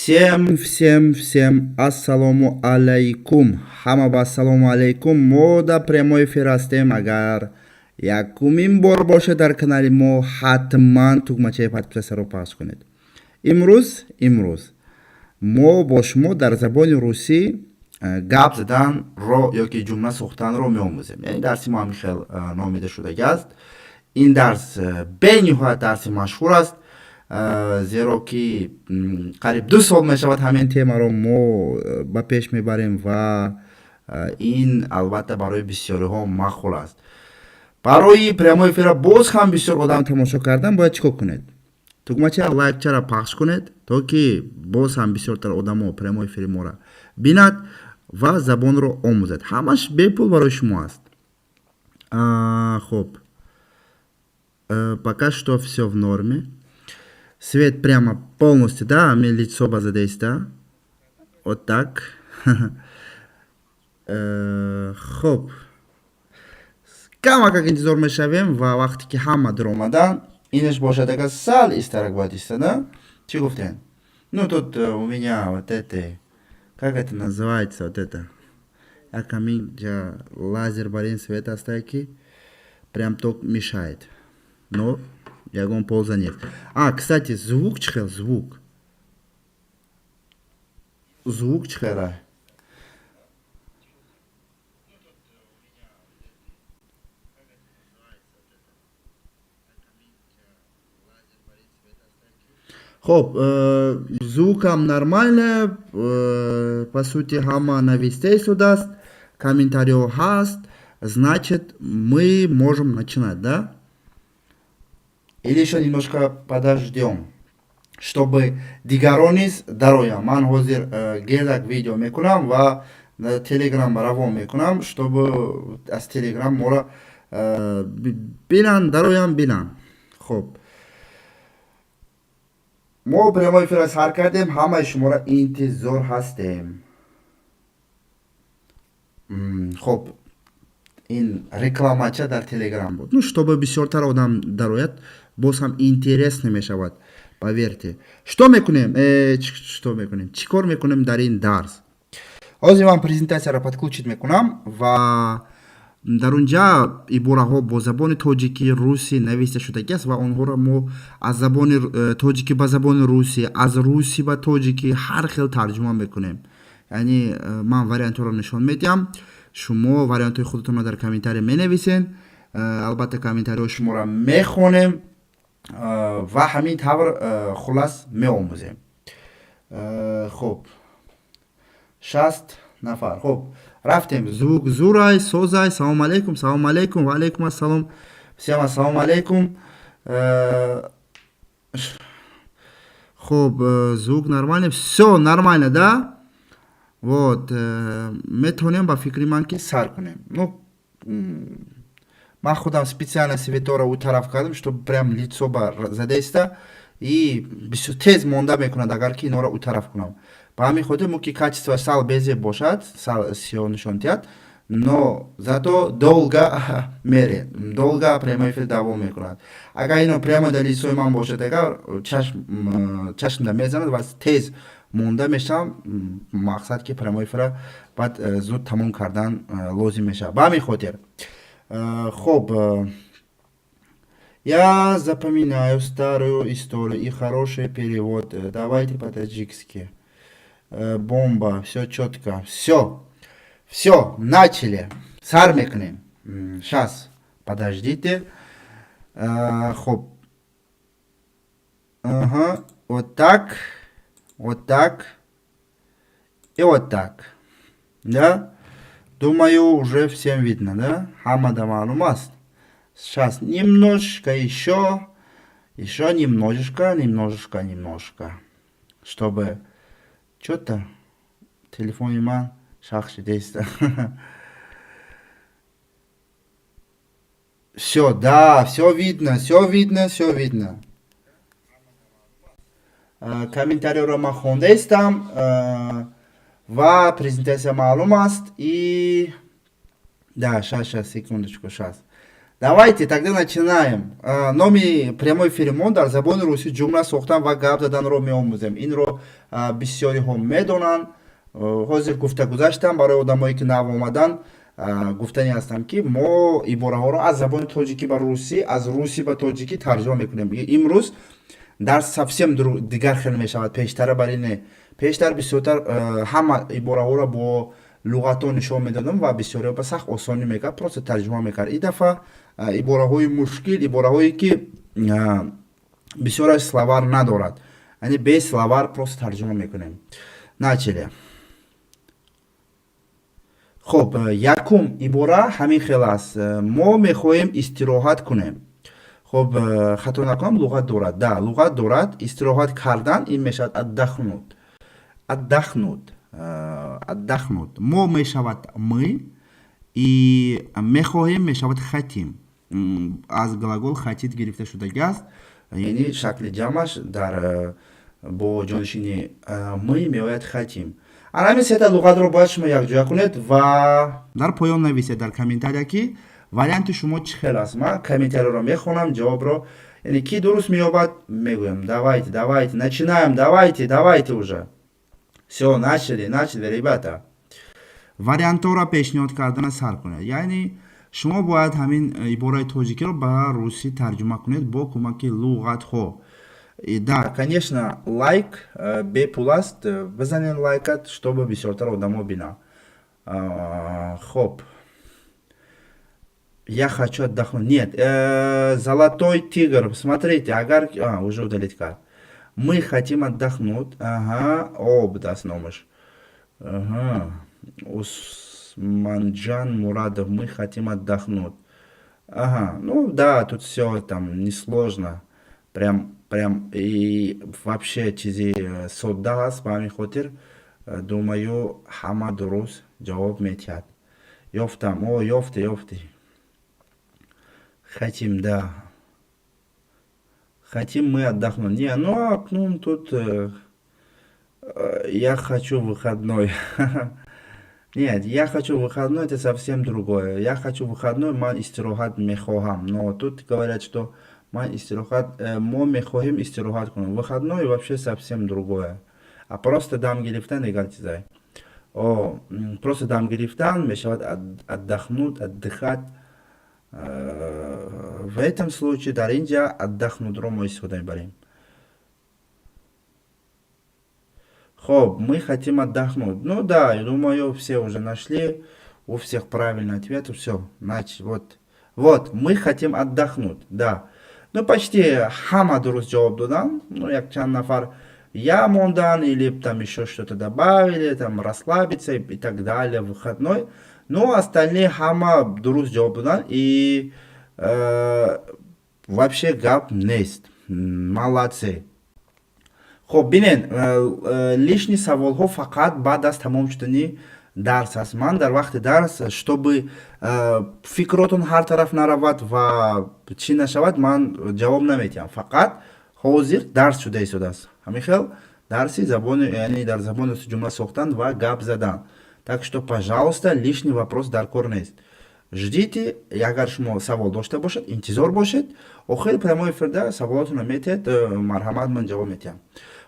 Всем, всем, всем ассалому алайкум. Ҳама ба ассалому алайкум. Мо дар прямой эфир ҳастем. Агар якумин бор бошед дар канали мо, ҳатман тугмачаи подписаться ро пахш кунед. Имрӯз мо бо шумо дар забони русӣ гап заданро ёки ҷумла сохтанро меомӯзем. Яъне дарси мо ҳамин хел номида шудагӣ аст. Ин дарс бениҳоят дарси машҳур аст, зеро ки қариб 2 сол мешавад, ҳамин темаро мо ба пеш мебарем ва ин албатта барои бисёриҳо маъқул аст. Барои прямой эфира боз ҳам бисёр одам тамошо кардан бояд чӣ кор кунед? Тугмачаи лайкчара пахш кунед, то ки боз ҳам бисёртар одамо прямой эфири моро бинад ва забонро омӯзад. Ҳамаш бепул барои шумо аст. Хуб, пока что все в норме. Свет прямо полностью, да, мне лицо базадест, да? Вот так. Хуб, камакак интизор мешавем ва вақте ки ҳама даромадан, инаш бошад, агар сал истарак бояд истода. Чӣ гуфтем? Ну, тут у меня вот это, как это называется, вот это, якаминҷа лазер бар ин свет астае, ки прям ток мешает, но ягон польза нет. А, кстати, звук чӣ хел? Звук чӣ хела? Хоб, звукам нормально, по сути, ҳама нависта истодааст, комментариҳо ҳаст, значит, мы можем начинать, да? Или ещё немножко подождем, чтобы дигарон низ дароянд? Ман ҳозир гелак видео мекунам ва Телеграм равон мекунам, чтобы аз Телеграм моро бинанд, дароянд, бинанд. Хуб, мо прямой эфирро сар кардем, ҳамаи шуморо интизор ҳастем. Хуб, ин рекламача дар Телеграм буд, ну, чтобы бисёртар одам дарояд, боз ҳам интересно мешавад, поверьте. Что мекунем, что мекунем, чӣ кор мекунем дар ин дарс? Ҳозир ман презентатсияро подключить мекунам ва дар он ҷа ибораҳо бо забони тоҷикӣ, русӣ нависта шудагӣ аст ва онҳоро мо аз забони тоҷикӣ ба забони русӣ, аз русӣ ба тоҷикӣ ҳар хел тарҷума мекунем. Яъне ман вариантҳоро нишон медиҳам, шумо вариантҳои худатонро дар комментария менависен. Албатта, комментариҳои шуморо мехонем ва ҳамин тавр хулас меомӯзем. Хуб, 60 нафар. Хуб, рафтем. Звук зурай, созай. Салом алейкум, салом алейкум, ва алейкум ассалом. Всем ассалому алейкум. Хуб, звук нормально, все нормально, да? Вот метавонем, ба фикри ман, ки сар кунем. Ну, ман худам специально светора у тараф кардам, чтобы прям лицо ба задаиста и бисёр тез монда мекунад, агар ки инора у тараф кунам. Ба ҳамин хотир мумкин качество сал безеб бошад, сал сиёҳ нишон диҳад, но зато долго мере, долго прямой эфир давом мекунад. Агар ино прямо дар лицои ман бошад, агар чашмда мезанад ва тез монда мешавам. Мақсад ки прямой эфира баъд зуд тамом кардан лозим мешавад. Ба ҳамин хотир, хоб, я запоминаю старую историю и хороший перевод. Давайте по-таджикски. Бомба, все четко. Все, все, начали. Сар мекунем. Сейчас, подождите. Хоп. Ага, вот так, вот так и вот так. Да? Думаю, уже всем видно, да? Ҳамада маълум аст. Сейчас немножко еще, еще немножечко, немножечко, немножко. Чтобы что-то телефони ман шах шидеста. Все, да, все видно, все видно, все видно. Комментариёро ман хондаистам ва презентатсия маълум аст. И да, щас, щас, секундочку, щас. Давайте тогда начинаем. Номи прямой эфири мо: дар забони русӣ ҷумла сохтан ва гап заданро меомӯзем. Инро бисёриҳо медонанд. Ҳозир гуфта гузаштам, барои одамое, ки нав омаданд, гуфтанӣ ҳастам, ки мо ибораҳоро аз забони тоҷикӣ ба русӣ, аз русӣ ба тоҷикӣ тарҷума мекунем. Имрӯз дарс совсем дигар хел мешавад. Пештара бар ине, пештар бисёртар ҳама ибораҳоро бо луғатҳо нишон медодам ва бисёриҳо ба сахт осонӣ мекард, просто тарҷума мекард. Ин дафъа ибораҳои мушкил, ибораҳое, ки бисёраш словарь надорад, яъне бе словарь просто тарҷума мекунем. Начали. Хуб, якум ибора ҳамин хел аст: мо мехоҳем истироҳат кунем. Хуб, хато накунам, луғат дорад. Да, луғат дорад. Истироҳат кардан ин мешавад отдохнуть, отдохнуть, отдохнуть. Мо мешавад мы и мехоҳем мешавад хотим, аз глагол хотеть гирифта шудагӣ аст, яъне шакли ҷамъаш дар бо ҷонишини мы меояд хотим. Ана ҳамин сета луғатро бояд шумо якҷоя кунед ва дар поён нависед дар комментария, ки варианти шумо чӣ хел аст. Ман комментарияро мехонам, ҷавобро, яъне ки дуруст меёбад, мегӯям. Давайте, давайте, начинаем, давайте, давайте уже. Все, начали, начали, ребята. Вариантҳоро пешниҳод кардана сар кунед, яъне шумо бояд ҳамин ибораи тоҷикиро ба русӣ тарҷума кунед бо кӯмаки луғатҳо. Да, конечно, лайк бепул аст, бизанед лайкат, чтобы бисёртар одамо бинанд. Хоб, я хочу отдохнуть. Нет, золотой тигр, смотрите, агар уже удалить кард. Мы хотим отдохнуть. Ага, о, даст номаш. Ага, Усманджан Мурадов, мы хотим отдохнуть. Ага, ну да, тут все там несложно. Прям, прям и вообще чизи содда аст, ба ҳамин хотир, думаю, ҳама дуруст ҷавоб метиҳад. Ёфтам, о, ёфте, ёфте. Хотим, да. Хотим мы отдохнуть. Не, ну, ну тут я хочу выходной. Нет, я хочу выходной, это совсем другое. Я хочу выходной, ман истироҳат мехоҳам. Но тут говорят, что ман истироҳат, мо мехоҳем истироҳат кунем. Выходной вообще совсем другое. А просто дам гирифтан дигар чизай. О, просто дам гирифтан мешавад отдохнуть, отдыхать. В этом случае дар инҷа отдохнуть-ро мо истифода мебарем. Хоб, мы хотим отдохнуть. Ну да, я думаю, все уже нашли. У всех правильный ответ. Все, значит, вот. Вот, мы хотим отдохнуть, да. Ну, почти ҳама дуруст ҷавоб додан. Ну, якчанд нафар я мондан или там еще что-то добавили, там расслабиться и так далее, выходной. Но остальные ҳама дуруст ҷавоб додан и вообще гап нест. Молодцы. Хоб, бинен, лишний саволҳо фақат баъд аз тамом шудани дарс аст. Ман дар вақти дарс, чтобы фикротон ҳар тараф наравад ва чӣ нашавад, ман ҷавоб наметиҳам. Фақат ҳозир дарс шуда истодааст. Ҳамин хел дарси забони, яъне дар забони ҷумла сохтан ва гап задан. Так что, пожалуйста, лишний вопрос дар кор нест. Ждите, агар шумо савол дошта бошед, интизор бошед. Охири прямой эфирда саволотонро метиҳед, марҳамат, ман ҷавоб метиҳам.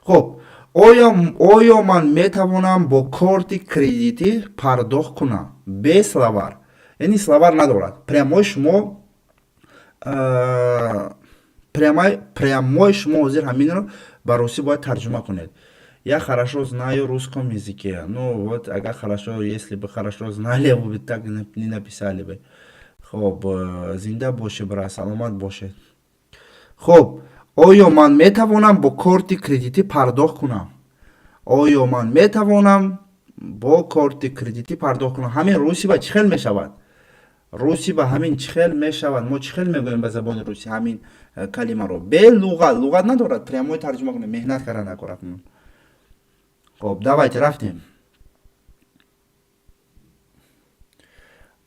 Хуб, оё ман метавонам бо корти кредитӣ пардохт кунам? Бе словарь, яъне словарь надорад. Прямой шумо, прямой шумо ҳозир ҳаминро ба русӣ бояд тарҷума кунед. Я хорошо знаю русском языке. Ну вот, агар хорошо, если бы хорошо знали, вы бы так не написали бы. Хоб, зинда бошед, брат, саломат бошед. Хоб, оё ман метавонам бо корти кредитӣ пардохт кунам? Оё ман метавонам бо корти кредитӣ пардохт кунам? Ҳамин русӣ ба чӣ хел мешавад? Русӣ ба ҳамин чӣ хел мешавад? Мо чӣ хел мегӯем ба забони русӣ ҳамин калимаро? Бе луғат, луғат надорад, прямой тарҷума кунем, меҳнат карда накорад. Хоб, давайте, рафтем.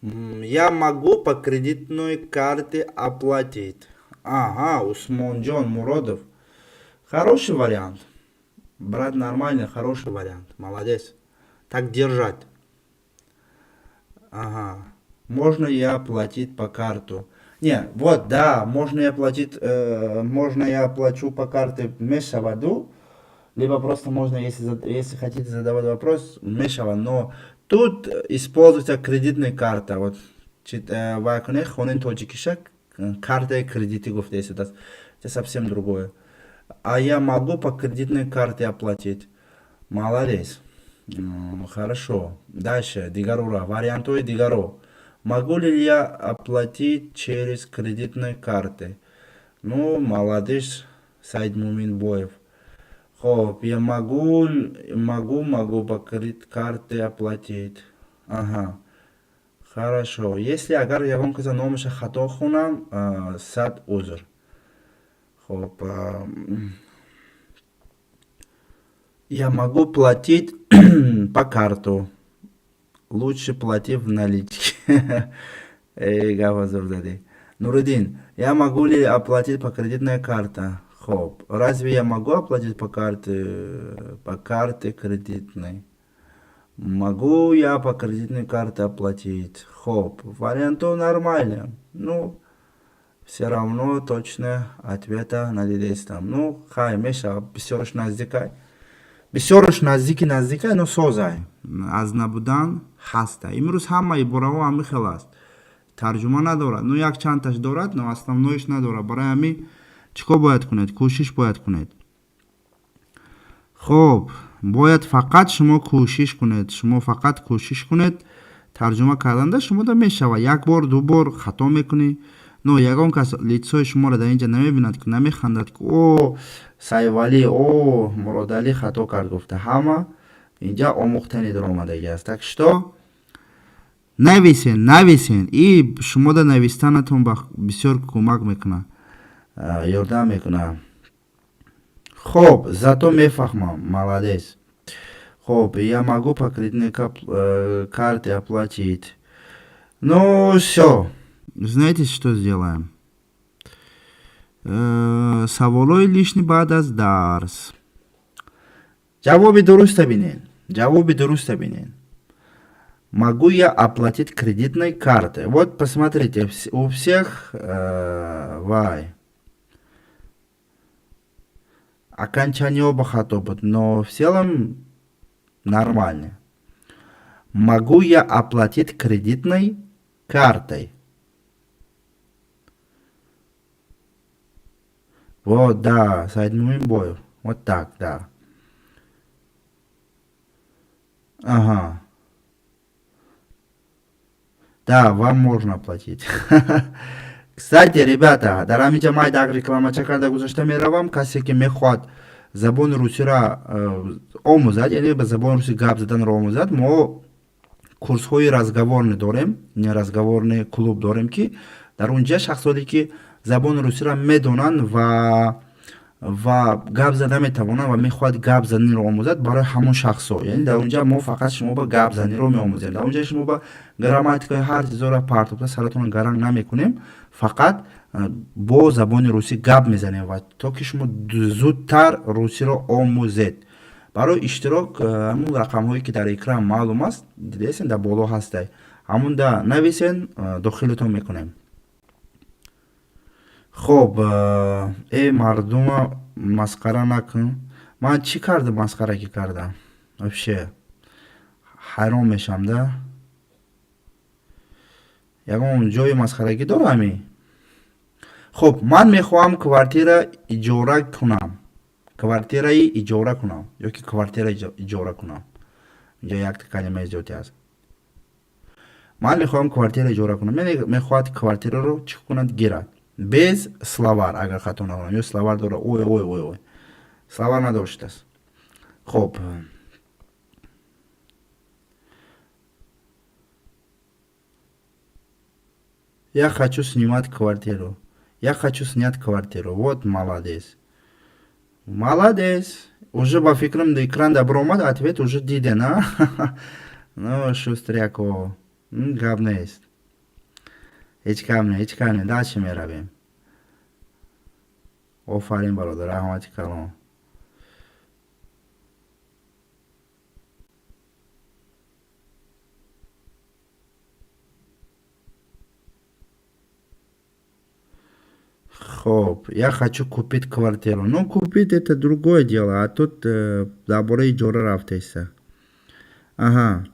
Я могу по кредитной карте оплатить? Ага, Усмонҷон Муродов, хороший вариант, брат, нормальный, хороший вариант, молодец, так держать. Ага, можно я оплатить по карту? Не, вот, да, можно я платить, можно я плачу по карте мешаваду, либо просто можно, если хотите задавать вопрос, мешава, но тут используется кредитная карта. Вот, вай кунед, хонен тоҷикиша, картаи кредити гуфта истодааст. Это совсем другое. А я могу по кредитной карте оплатить? Молодец. Хорошо. Дальше, дигарура, вариантҳои дигаро. Могу ли я оплатить через кредитные карты? Ну, молодец, Саид Муминбоев. Хоб, я могу по кредит карте оплатить. Ага. Хорошо. Если агар ягон каса номаша хато хонам, сад узр. Хоб, я могу платить по карту. Лучше плати в наличке. Эй, гапа зур задӣ. Нуриддин, я могу ли оплатить по кредитной карте? Хоб, разве я могу оплатить по карте кредитной? Могу я по кредитной карте оплатить? Хоб, вариантов нормально. Ну, все равно точно ответа надидестам. Ну, хай, меша, бисёрш наздикай. Бисёрш наздики наздикай, но созай. Аз набудан ҳаста. Имрӯз ҳама ибораҳо ҳамин хел аст. Тарҷума надорад. Ну, як чандташ дорад, но основной ш надорад. Барои ҳамин чӣ кор бояд кунед? Кӯшиш бояд кунед. Хоб, бояд фақат шумо кӯшиш кунед. Шумо фақат кӯшиш кунед. Тарҷума карданда шумода мешавад. Як бор, ду бор хато мекунӣ. Но ягон кас лицо и шуморо дар инҷа намебинад, ки намехандад, ки о, Сайвалӣ, о, Муродалӣ хато кард гуфта. Ҳама инҷа омӯхтани даромадагӣ аст. Так что нависен, нависен. И шумода навистанатон ба бисёр кӯмак мекунад, ёрдам мекунад. Хоб, зато мефаҳмам. Молодец. Хоб, я могу по кредитной карте оплатить. Ну, всё. Знаете, что сделаем? Саволҳои лишний баъд аз дарс. Ҷавоби дуруста бинед. Ҷавоби дуруста бинед. Могу я оплатить кредитной картой? Вот посмотрите, у всех вай. Окончание оба хато буд, но в целом нормально. Могу я оплатить кредитной картой? Вот, да, Саид Муминбоев. Вот так, да. Ага. Да, вам можно оплатить. Кстати, ребята, дар ҳаминҷа ман як рекламача карда гузашта меравам. Касе ки мехоҳад забони русиро омӯзад, яъне ба забони русӣ гап заданро омӯзад, мо курсҳои разговорный дорем, не, разговорный клуб дорем, ки дар он ҷа шахсоне ки забони русиро медонанд ва гап зада метавонанд ва мехоҳад гап заниро омӯзад, барои ҳамон шахсҳо. Яъне дар онҷа мо фақат шумо ба гап заниро меомӯзем. Дар онҷа шумо ба грамматикаи ҳар чизоро партофта саратонро гаранг намекунем, фақат бо забони русӣ гап мезанем ва то ки шумо зудтар русиро омӯзед. Барои иштирок ҳамун рақамҳое ки дар экран маълум аст, дидесен, дар боло ҳастай, ҳамунда нависен, дохилатон мекунем. Хоб, э, мардума масхара накун. Ман чӣ кардам, масхара ки кардам? Вообще ҳайрон мешам да. Ягон ҷои масхарагӣ дора ами? Хоб, ман мехоҳам квартира иҷора кунам. Квартираи иҷора кунам ё ки квартира иҷора кунам. Инҷа якта калимаи зиёде аст. Ман мехоҳам квартира иҷора кунам. Яъне мехоҳад квартираро чӣ кунад? Гирад. Без словарь, агар хато накунам. Ё словарь дора? Ой, ой, ой, ой. Словарь надоштааст. Хоб. Я хочу снимать квартиру. Я хочу снять квартиру. Вот молодец. Молодец. Уже ба фикрам экран да баромад, ответ уже диден, а? Ну, шустряко. Гап нест. Ҳеҷ кам не, ҳеҷ кам не. Дальше меравем. Офарин, бародар, раҳмати калон. Хоб, я хочу купить квартиру. Ну, купить — это другое дело, а тут дар бораи иҷора рафтеса. Аҳа,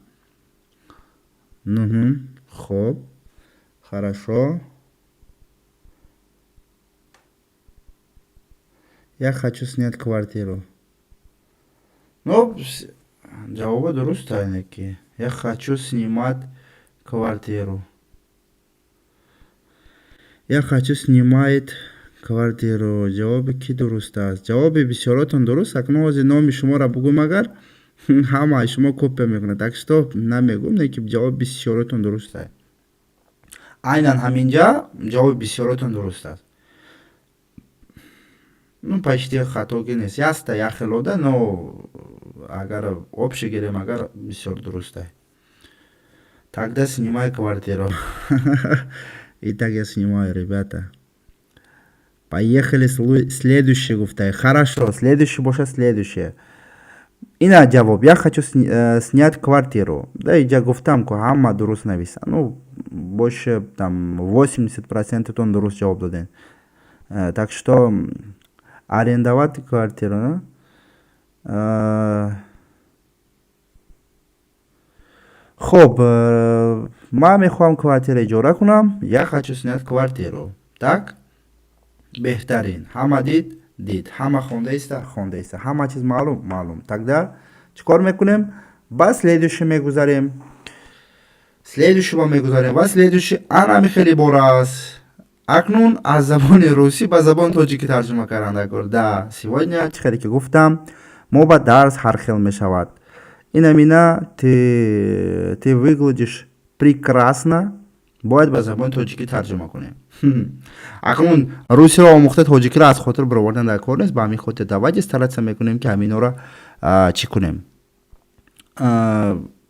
хоб, хорошо. Я хочу снять квартиру. Ну, ҷавоба дуруст ки я хочу снимать квартиру. Я хочу снимать квартиру. Ҷавоби кӣ дуруст аст? Ҷавоби бисёротон дуруст. Акнун ҳозир номи шуморо бугӯм, агар ҳамаи шумо копия мекунад, так что намегӯм, не ки ҷавоби бисёротон дуруст аст. Айнан ҳаминҷа ҷавоби бисёротон дуруст аст. Ну, почти хатогӣ нест, яста яхелода, но агар общий гирем, агар бисёр дуруст аст. Тогда снимай квартиру. Итак, я снимаю, ребята. Поехали, следующий гуфтай. Хорошо, следующий боша, следующее. Ина ҷавоб: я хочу снять квартиру. Да, иҷа гуфтам ку, ҳама дуруст нависа. Ну, больше там 80%тон дуруст ҷавоб додем. Так что арендовать квартиру. Хоб, ман мехоҳам квартира иҷора кунам. Я хочу снять квартиру. Так, беҳтарин. Ҳама дид? Дид. Ҳама хондаиста? Хондаиста. Ҳама чиз маълум? Маълум. Тогда чӣ кор мекунем? Ба следующий мегузарем. Следующий ба мегузарем ва следующий анами хеле бора аст. Акнун аз забони русӣ ба забони тоҷикӣ тарҷума кардан кор. Да, сегодня, чӣ хеле ки гуфтам, мо ба дарс ҳар хел мешавад. Инамина ты выглядишь прекрасно бояд ба забони тоҷикӣ тарҷума кунем. Акнун русиро омӯхта, тоҷикиро аз хотир баровардан дар кор нест. Ба ҳамин хотир давайте стараться мекунем, ки ҳаминора чӣ кунем,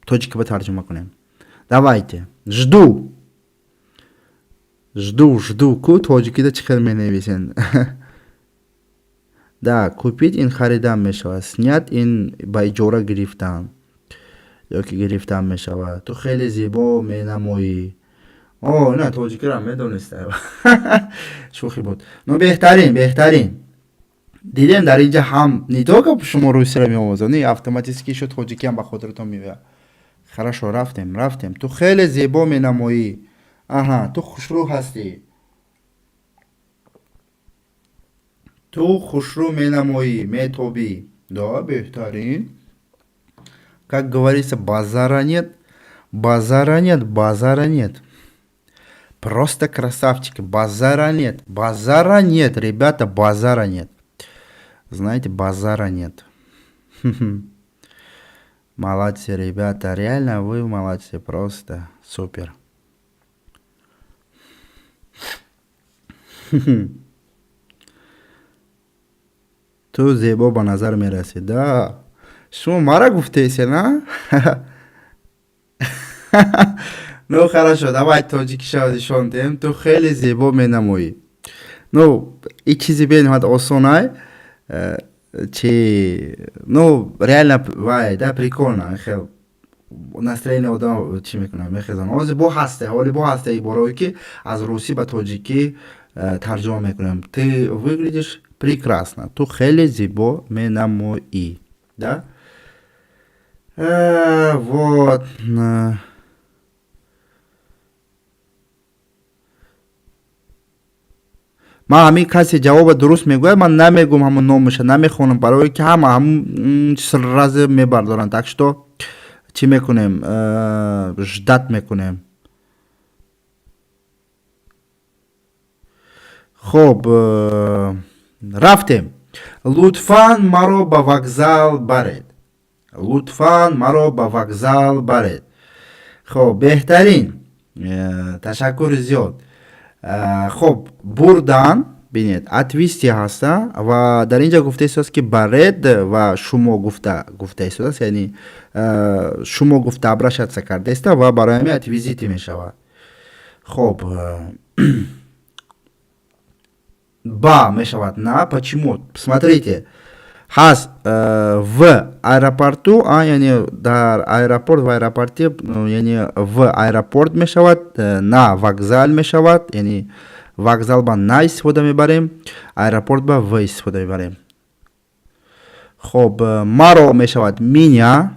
тоҷикӣ ба тарҷума кунем. Давайте, жду, жду, жду. Ку тоҷикида чӣ хел менависен? Да, купить ин харидан мешавад, снять ин ба иҷора гирифтан ёки гирифтан мешавад. Ту хеле зебо менамоӣ. О, на, тоҷикиро медониста, шӯхӣ буд. Ну, беҳтарин, беҳтарин. Дидем, дар инҷа ҳам не только шумо русиро меомӯзад, автоматически шо тоҷикиам ба хотиртон меояд. Хорошо, рафтем, рафтем. Ту хеле зебо менамоӣ. Аҳа, ту хушрӯ ҳастӣ. Ту хушрӯ менамоӣ, метобӣ. Да, беҳтарин. Как говорится, базара нет, базара нет, базара нет. Просто красавчики. Базара нет, базара нет, ребята, базара нет. Знаете, базара нет. Молодцы, ребята, реально вы молодцы, просто супер. Ту зебо ба назар мерасӣ. Да, шумо мара гуфтесе, на? Ну, хорошо, давай тоҷикиша нишон диҳем. Ту хеле зебо менамоӣ. Ну, и чизи бениҳоят осонай. Чи, ну, реально вай да, прикольно, хел настроение одам чӣ мекунад, мехезан. Ҳозир бо ҳасте, ҳоли бо ҳасте ибораое, ки аз русӣ ба тоҷикӣ тарҷума мекунем. Ты выглядишь прекрасно, ту хеле зебо менамоӣ. Да, вот. Ман ҳамин касе ҷавоба дуруст мегӯяд, ман намегӯм, ҳамон номаша намехонам, барое ки ҳама ҳамун сразу мебардоранд. Так что чӣ мекунем? Ждать мекунем. Хоб, рафтем. Лутфан маро ба вокзал баред. Лутфан маро ба вокзал баред. Хоб, беҳтарин, ташаккури зиёд. Хоб, бурдан, бинед, отвести ҳаста ва дар ин ҷо гуфта истодааст, ки баред ва шумо гуфта истодааст, яъне шумо гуфта обращаться кардаиста ва барои ҳамин отвезите мешавад. Хоб, ба мешавад на. Почему? Смотрите, ҳаст в аэропорту, яъне дар аэропорт, в аэропорте, яъне в аэропорт мешавад, на вокзал мешавад, яъне Вокзал ба на истифода мебарем, аэропорт ба в истифода мебарем. Хоб, маро мешавад меня,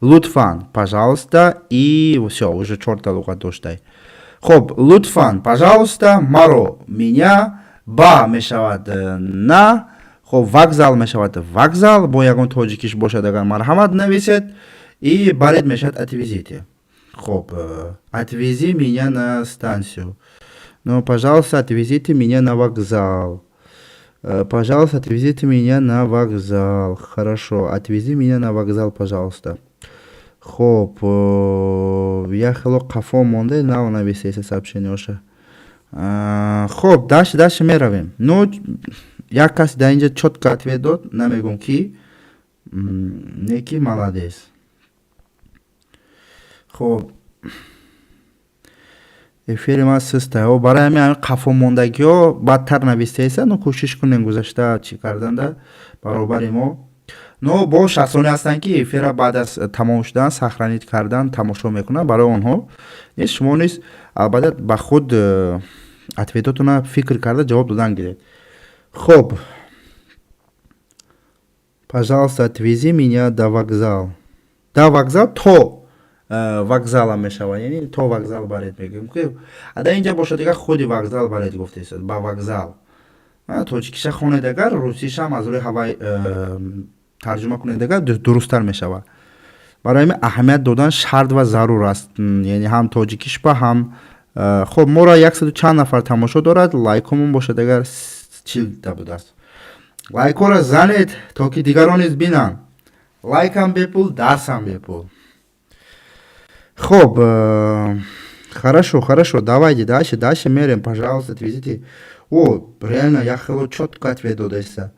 лутфан пожалуйста, и всё, уже чорта луғат доштай. Хоб, лутфан пожалуйста, маро меня, ба мешавад на, хоб, вокзал мешавад вокзал, бо ягон тоҷикиш бошад, агар марҳамат нависед, и баред мешавад отвезите. Хоб, отвези меня на станцию. Ну, пожалуйста, отвезите меня на вокзал. Пожалуйста, отвезите меня на вокзал. Хорошо, отвези меня на вокзал, пожалуйста. Хоб, як хело қафо монде, нав нависеса сообщениеоша. Хоб, дальше, дальше меравем. Ну, як каси дар инҷа чётко ответ дод, намегум ки, неки молодец. Хоб, эфири ман систа. О, барои ҳамин қафо мондагиҳо бадтар навистаеса, ну кӯшиш кунем гузашта чӣ карданда баробари мо. Но бо шахсоне ҳастанд, ки эфира баъд аз тамом шудан сохранить кардан тамошо мекунанд, барои онҳо низ, шумо низ албатта ба худ ответотона фикр карда ҷавоб додан гиред. Хоб, пожалуйста, отвези меня до вокзал. До вокзал, то вокзала мешавад, яъне то вокзал баред мегӯем, ки ада инҷа бошад, дигар худи вокзал баред гуфтесад, ба вокзал. Тоҷикиша хонед, агар русишам аз рӯи ҳавай тарҷума кунед, агар дурусттар мешавад. Барои ҳамин аҳамият додан шарт ва зарур аст, яъне ҳам тоҷикиш ба ҳам. Хоб, моро яксаду чанд нафар тамошо дорад, лайкҳомон бошад агар 40-та будааст. Лайкҳоро занед, то ки дигарон низ бинанд. Лайкам бепул, дарсам бепул. Хоб, хорошо, хорошо, давайте дальше, дальше мерем. Пожалуйста, отвезите. О, реально, я хело чётко ответ додеста.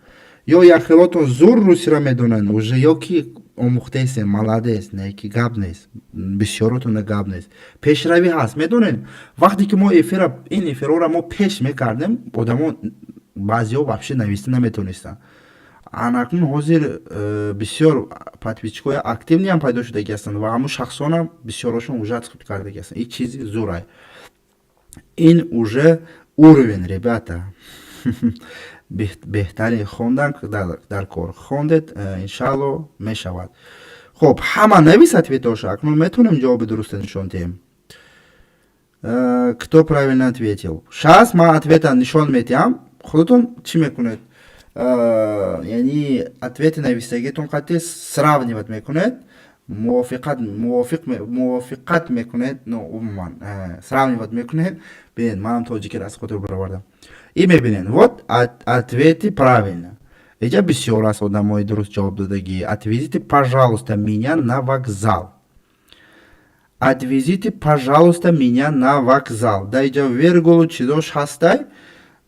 Ё як хелотон зур русиро медонанд уже, ё ки омӯхтаесем, молодец, не ки гап нест, бисёротона гап нест. Пешравӣ ҳаст, медонед, вақте ки мо эфира, ин эфирҳоро мо пеш мекардем, одамо баъзеҳо вообще нависта наметонистанд. Анакнун ҳозир бисёр подписчикҳои активныйам пайдо шудаги ҳастанд ва ҳамун шахсонам бисёрошон уже худ кардаги ҳастанд. Ин чизи зурай, ин уже уровень, ребята. Беҳтарин хондан дар кор, хондед, иншаалло мешавад. Хоб, ҳама навис ответоша, акнун метавонем ҷавоби дуруста нишон диҳем. Кто правильно ответил? Щас ман ответа нишон медиҳам, худатон чӣ мекунед, яъне ответи навистагиатон қатъи сравнивать мекунед, мувофиқат мувофиқ мувофиқат мекунед, ну умуман сравнивать мекунед. Бинед, манам тоҷикиро аз хотир баровардам. И мебинед, вот ответы правильно. Иҷа бисёр аст одамои дуруст ҷавоб додагӣ. Отвезите, пожалуйста, меня на вокзал. Отвезите, пожалуйста, меня на вокзал. Да, иҷа вергулу чизош ҳастай,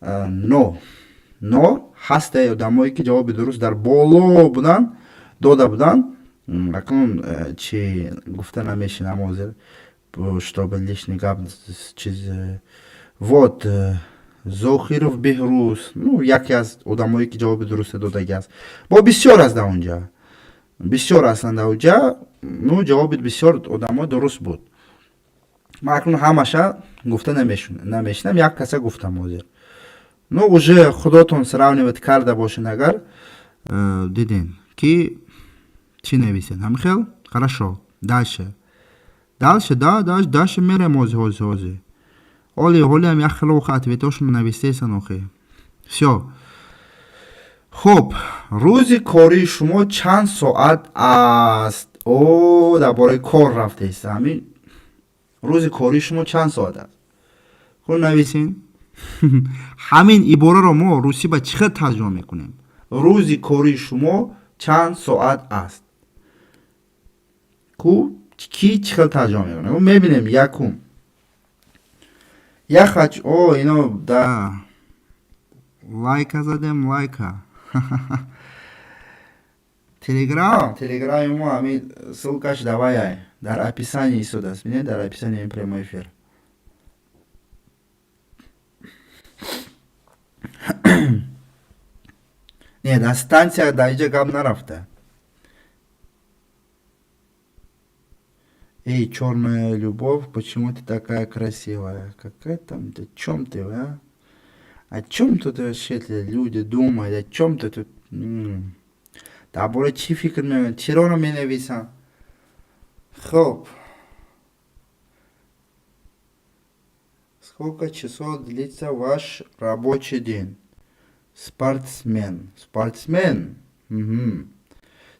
но ҳастай одамое, ки ҷавоби дуруст дар боло буданд, дода буданд. Акнун чи гуфта намешинам ҳозир, чтобы лишний гап чиз. Вот Зохиров Беҳрӯз, ну, яке аз одамое, ки ҷавоби дуруста додаги аст. Бо бисёр аст дар онҷа, бисёр ҳастанд дар онҷа. Ну, ҷавоби бисёр одамо дуруст буд. Ман акнун ҳамаша гуфта намешинам, як каса гуфтам ҳозир. Ну, уже худотон сравнивать карда бошед, агар диден ки чӣ нависед, ҳамин хел. Хорошо, дальше, дальше, да, дальше мерем. Ҳозир, ҳозир, ҳозир, оли ҳолиам як хело ответошон навистесан охи. Всё. Хуб, рӯзи кории шумо чанд соат аст? О, дар бораи кор рафтест. Ҳамин рӯзи кории шумо чанд соат аст? Хуб, нависен. Ҳамин ибораро мо русӣ ба чӣ хел тарҷума мекунем? Рӯзи кории шумо чанд соат аст? Ку ки чӣ хел тарҷума мекунем, мебинем. Якум яхач о ино да лайка задем, лайка. Телеграм, телеграми мо ҳамин ссылкаш давай дар описании истодааст, бинед, дар описании прямой эфир. Не, дар станция, дар иҷа гап нарафта. Эй, черная любовь, почему ты такая красивая? Какая там, о чем ты, а? О чем тут вообще люди думают? О чем ты тут? Дар бораи чӣ фикр мекунанд? Чироро менависанд? Хоб. Сколько часов длится ваш рабочий день? Спортсмен. Спортсмен? Угу.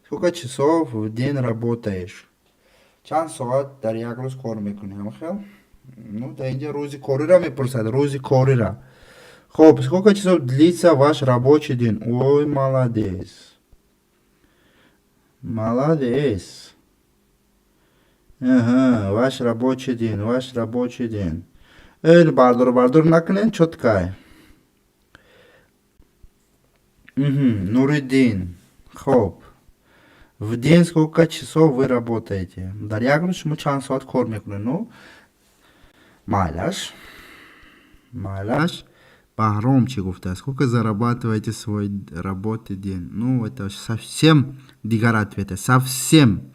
Сколько часов в день работаешь? Чанд соат дар як рӯз кор мекунӣ, ҳамахел? Ну, дар инҷа рӯзи кориро мепурсад, рӯзи корира. Хоб, сколько часов длится ваш рабочий день? Ой, молодец. Молодец. Ага, ваш рабочий день, ваш рабочий день. Эл, бардор, бардор накунен, чёткай. Угу, Нуриддин. Хоб. В день сколько часов вы работаете? Дар як рӯз шумо чанд соат кор мекунед? Ну, майлаш. Майлаш. Баҳром чӣ гуфтааст? Сколько зарабатываете свой работный день? Ну, это совсем дигар ответ. Совсем.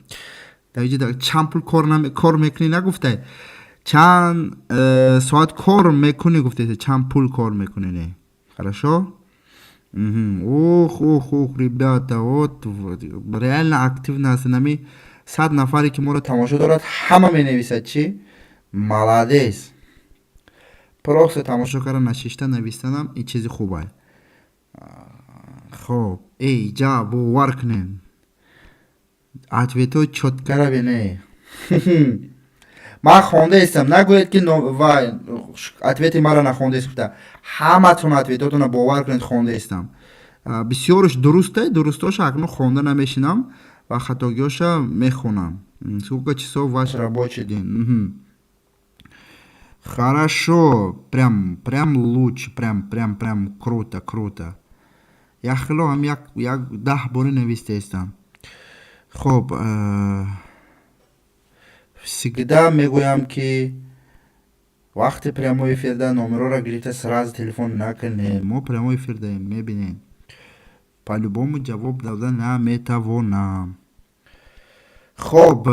Дар инҷа чанд пул кор мекунӣ нагуфтай. Чанд соат кор мекунӣ гуфтаед, чанд пул кор мекунӣ не. Хорошо? Ух, ух, ух, ребята, вот реально активно ҳастед. Ами 100 нафаре ки моро тамошо дорад, ҳама менависад чӣ? Молодец. Просто тамошо карда нашишта навистанам ин чизи хубае. Хоб, эй, ҷа бовар кунед. Ответҳои чёткара бинед. Ман хондаистам, нагӯед ки вай ответи маро нахондаист гуфта. Ҳаматон ответотонро бовар кунед, хондаистам. Бисёрш дурусте, дурустоша акнун хонда намешинам ва хатогиҳоша мехонам. Сколько часов ваш рабочий день? Хорошо, прям, прям лучше, прям, прям, прям круто, круто. Як хело ҳам як, як 10 бори навистаистам. Хоб, всегда мегӯям, ки вақти прямой эфирда номерҳоро гирифта сразу телефон накунед. Мо прямой эфир даем, мебинед. По-любому ҷавоб дода наметавонам. Хоб,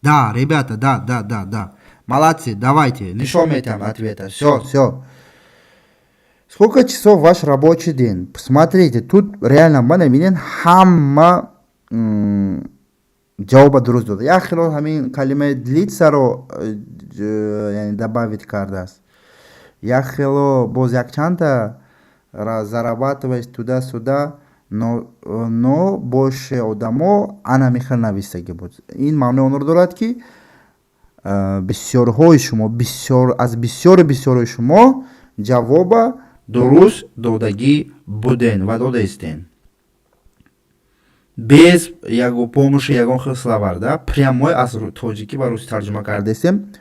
да, ребята, да, да, да, да. Молодцы, давайте, нишон метиҳам ответа. Всё, всё. Сколько часов ваш рабочий день? Смотрите, тут реально мана бинед, ҳама ҷавоба дуруст дод. Як хело ҳамин калимаи длится-ро яъне добавить кардааст. Як хело боз якчандта зарабатываешь туда-сюда, но больше одамо ана михел навистагӣ буд. Ин маънои онро дорад, ки бисёрҳои шумо, бисёр аз бисёри бисёрҳои шумо ҷавоба дуруст додагӣ буден ва додаистен. Без ягон помощи ягон хел словарь, да, прямой аз тоҷикӣ ба русӣ тарҷума кардаистем,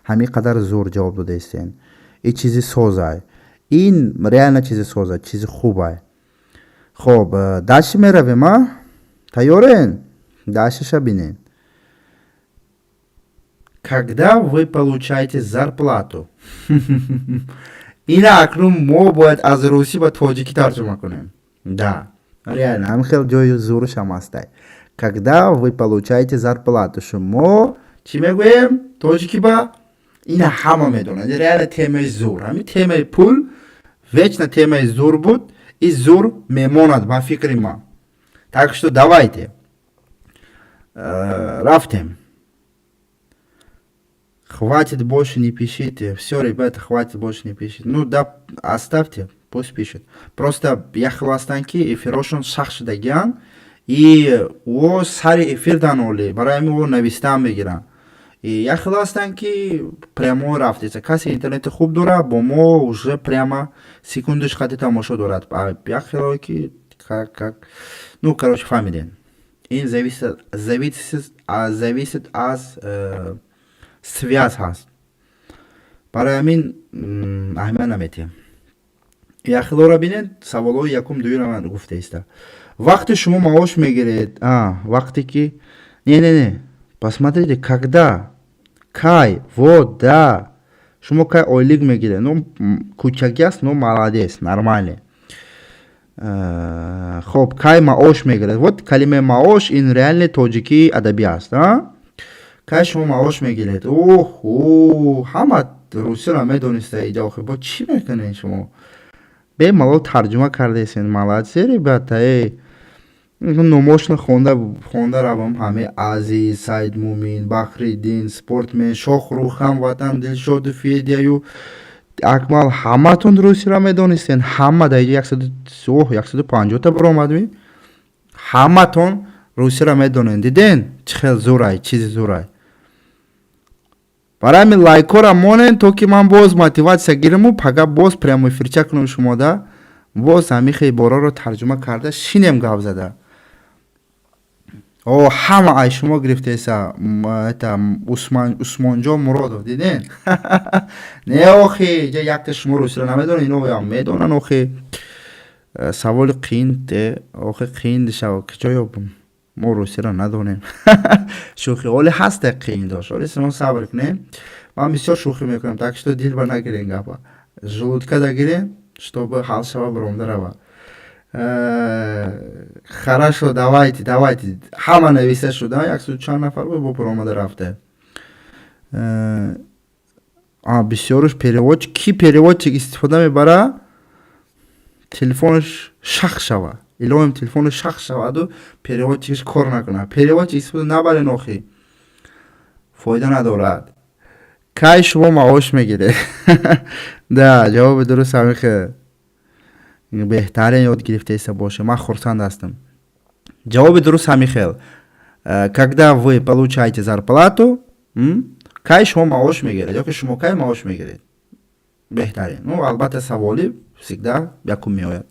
ҳамин қадар зур ҷавоб додаистен. Ин чизи созай. Ин реально чизи созай, чизи хубай. Хоб, дальше меравем, а? Тайёрен? Дальшеша бинед. Когда вы получаете зарплату? Ина акнун мо бояд аз русӣ ба тоҷикӣ тарҷума кунем. Да, реально, ҳамин хел ҷои зурушам ҳастай. Когда вы получаете зарплату? Шумо чӣ мегӯем тоҷикӣ ба? Ина ҳама медонанд. Реально темаи зур. Ҳамин темаи пул вечно темаи зур буд и зур мемонад ба фикри ман. Так что давайте. Рафтем. Хватит, больше не пишите. Все, ребята, хватит, больше не пишите. Ну да, оставьте, пусть пишет. Просто як хел ҳастанд, ки эфирошон сахт шудагианд и о сари эфир даноли, барои ҳамин о навистан мегиранд. И як хел ҳастанд, ки прямо рафтеса. Касе интернети хуб дорад, бо мо уже прямо секундаш хати тамошо дорад. Як хелое ки как, ну, короче, фаҳмидем. Ин зависит аз связь ҳаст. Барои ҳамин аҳамият наметиҳем. Як хелоро бинед, саволҳои якум, дуюмро ман гуфтаиста. Вақте шумо маош мегиред, вақте ки, не, не, не, посмотрите, когда, кай, вот, да, шумо кай ойлик мегиред? Ну, кучаки аст, но молодец, нормально. Хоб, кай маош мегиред? Вот калимаи маош ин реальный тоҷикии адабӣ аст. Кай шумо маош мегиред? Оҳ, ҳама русиро медониста иҷа. Охи, бо чӣ мекунед шумо? Бемалол тарҷума кардесен. Молодцы, ребята. Э, номошно хонда хонда равам. Ҳаме Азиз, Саидмумин, Бахриддин, Спортмен, Шохрух, ҳамватан, Дилшоду, Федяю, Акмал, ҳаматон русиро медонистен. Ҳама дар иҷа 150-та баромадми. Ҳаматон русиро медонен. Диден, чӣ хел зурай, чизи зурай. Барои ҳамин лайкҳоро монен, то ки ман боз мотиватсия гираму пага боз прямой эфирча кунам шумода, боз ҳамин хел ибораро тарҷума карда шинем, гап зада. О, ҳама ай шумо гирифтеса. Это Усмонҷон Муродов, диден? Не, охи, иҷа якта шумо русиро намедонед, ино медонан. Охи, саволи қиин, охи, қиин дишава, киҷо ёбам? Мо русиро надонем. Шӯхӣ, оли ҳаста, қиин дошт. Оли шумо сабр кунем, ман бисёр шӯхӣ мекунам, так что дил ба нагирен, гапа желудка дагирен, чтобы ҳал шава, биромда рава. Хорошо, давайте, давайте. Ҳама нависа шуда, яксуду чанд нафар буд, бо биромада рафта. Бисёруш переводчик. Ки переводчик истифода мебара, телефонаш шах шава. Илоҳим, телефонаш шах шаваду переводчикаш кор накунад. Переводчик истифода набарен, охи, фоида надорад. Кай шумо маош мегиред? Да, ҷавоби дуруст ҳамин хел. Беҳтарин, ёд гирифтаиста боша, ман хурсанд ҳастам. Ҷавоби дуруст ҳамин хел: когда вы получаете зарплату? Кай шумо маош мегиред ё ки шумо кай маош мегиред? Беҳтарин. Ну, албатта, саволи всегда якум меояд.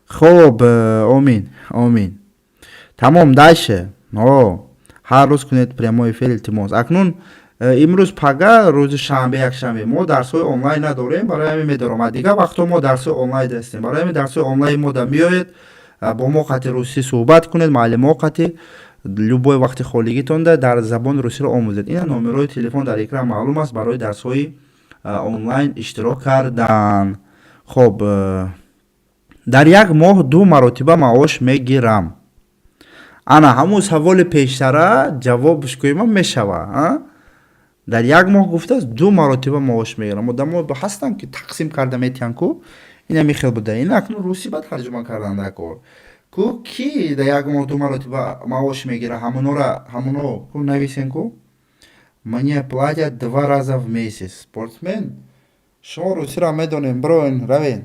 Хоб, омин, омин. Тамом, дальше. О, ҳар рӯз кунед прямой эфир, илтимос. Акнун имрӯз, пага, рӯзи шанбе, якшанбе мо дарсҳои онлайн надорем, барои ҳамин медорам. Дигар вақтҳо мо дарсҳои онлайн ҳастем. Барои ҳамин дарсҳои онлайн мода меоед, бо мо қати русӣ суҳбат кунед, муаллимо қати. Любой вақти холигитонда дар забони русиро омӯзед. Ина номерои телефон дар экран маълум аст барои дарсҳои онлайн иштирок кардан. Хоб, дар як моҳ ду маротиба маош мегирам. Ана ҳамун саволи пештара ҷавобш кӯима мешава. Дар як моҳ гуфтааст, ду маротиба маош мегирам. Одамо ҳастанд, ки тақсим карда метиҳанд ку, ина михел буда. Ин акнун русӣ ба тарҷума кардан дар кор ку. Ки дар як моҳ ду маротиба маош мегира, ҳамунора, ҳамуно ку нависен ку. Мне платят два раза в месяц. Спортсмен, шумо русиро медонем, бироен, равен.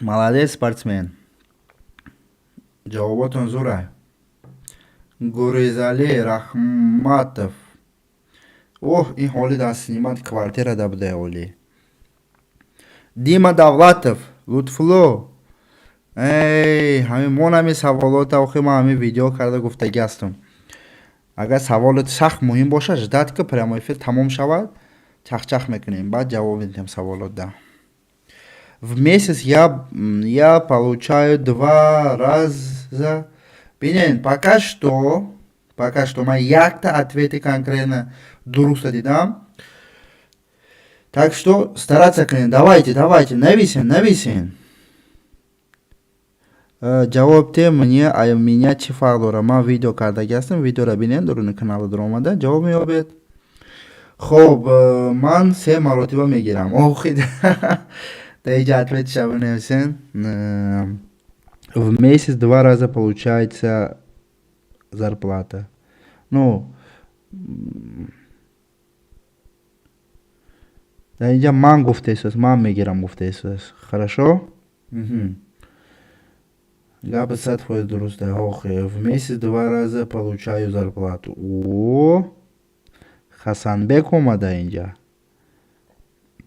Молодец, спортсмен, ҷавоботон зура. Гурезалӣ Раҳматов. Оҳ, ин ҳоли дар снимать квартира да буда оли. Дима Давлатов, Лутфулло. Эй, ҳамин мон, ҳамин саволота, охи, ман ҳамин видео карда гуфтагӣ ҳастам. Агар саволот сахт муҳим бошад, ждать ки прямой эфир тамом шавад, чахчах мекунем, баъд ҷавоб медиҳем саволот. Да, в месяц я получаю два раза. Бинен, пока что ман якта ответи конкретно дуруста дидам, так что стараться кунед. Давайте, давайте, нависен, нависен. Ҷавоб те мне, а меня чӣ фарқ дорад? Ман видео кардаги ҳастам, видеоро бинен, дуруни канала дуромада ҷавоб меёбед. Хоб, ман се маротиба мегирам. Охи, дар иҷа ответиша бинависен. В месяц два раза получается зарплата. Ну, дар инҷа ман гуфтаистааст, ман мегирам гуфтаистааст. Хорошо, гапи 100% дуруст. Охи, в месяц два раза получаю зарплату. О, Хасанбек омада инҷа.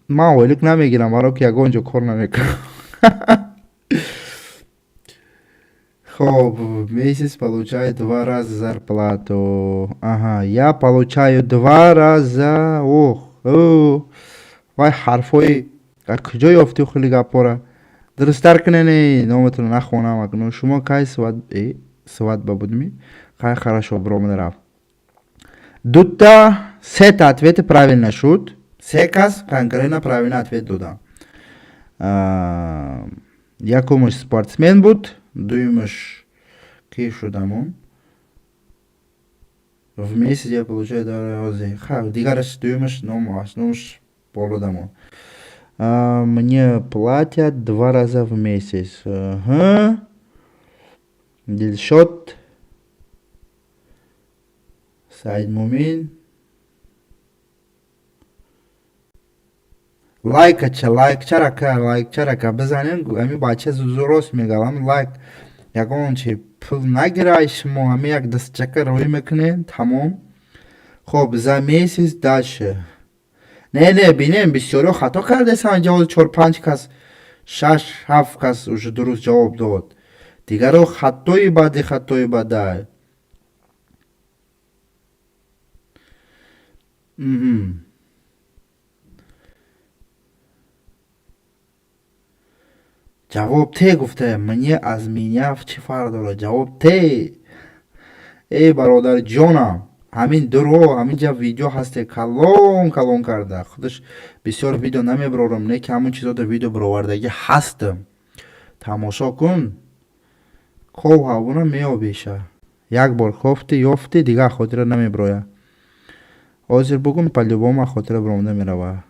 Ман ойлик намегирам, баро ки ягон ҷо кор намекунам. Хоб, в месяц получаю два раза зарплату. Ага, я получаю два раза. Ох, вай, ҳарфҳои куҷо ёфтӣ, хеле гапҳора дурусттар кунед. Номатонро нахонам акнун. Шумо кай свадьба будми? Хай, хорошо, биромада рафт. Дута, сета ответи правильно шуд. Се кас конкретно правильно ответ додам. Якумаш спортсмен буд, дуюмаш ки шудамон? В месяц я получаю ха, дигараш, дуюмаш номаш болодамон. Мне платят два раза в месяц. Ага. Дилшод, Саид Мумин. Лайкача, лайкчарака, лайкчарака бизанем. Ами бача зурост мегалам. Лайк ягон чи пул нагирай, шумо ҳами як дастчака роҳӣ мекунед, тамом. Хоб, за месяц дальше. Не, не, бинем, бисёриҳо хато кардесанд. Ҷавоби чор панҷ кас, шаш ҳафт кас уже дуруст ҷавоб дод, дигаро хатои баъди хатои бадай. Ҷавоб те гуфта, мне аз меня чӣ фарқ дорад? Ҷавоб те. Эй, бародарҷонам, ҳамин дуро ҳаминҷа видео ҳасте, калон калон карда. Худаш бисёр видео намебарорам, не ки ҳамон чизо дар видео баровардагӣ ҳастам, тамошо кун. Ков ҳавона меобеша, як бор кофти, ёфти, дигар хотира намебироя. Ҳозир бугум, по-любому хотира биромада мерава.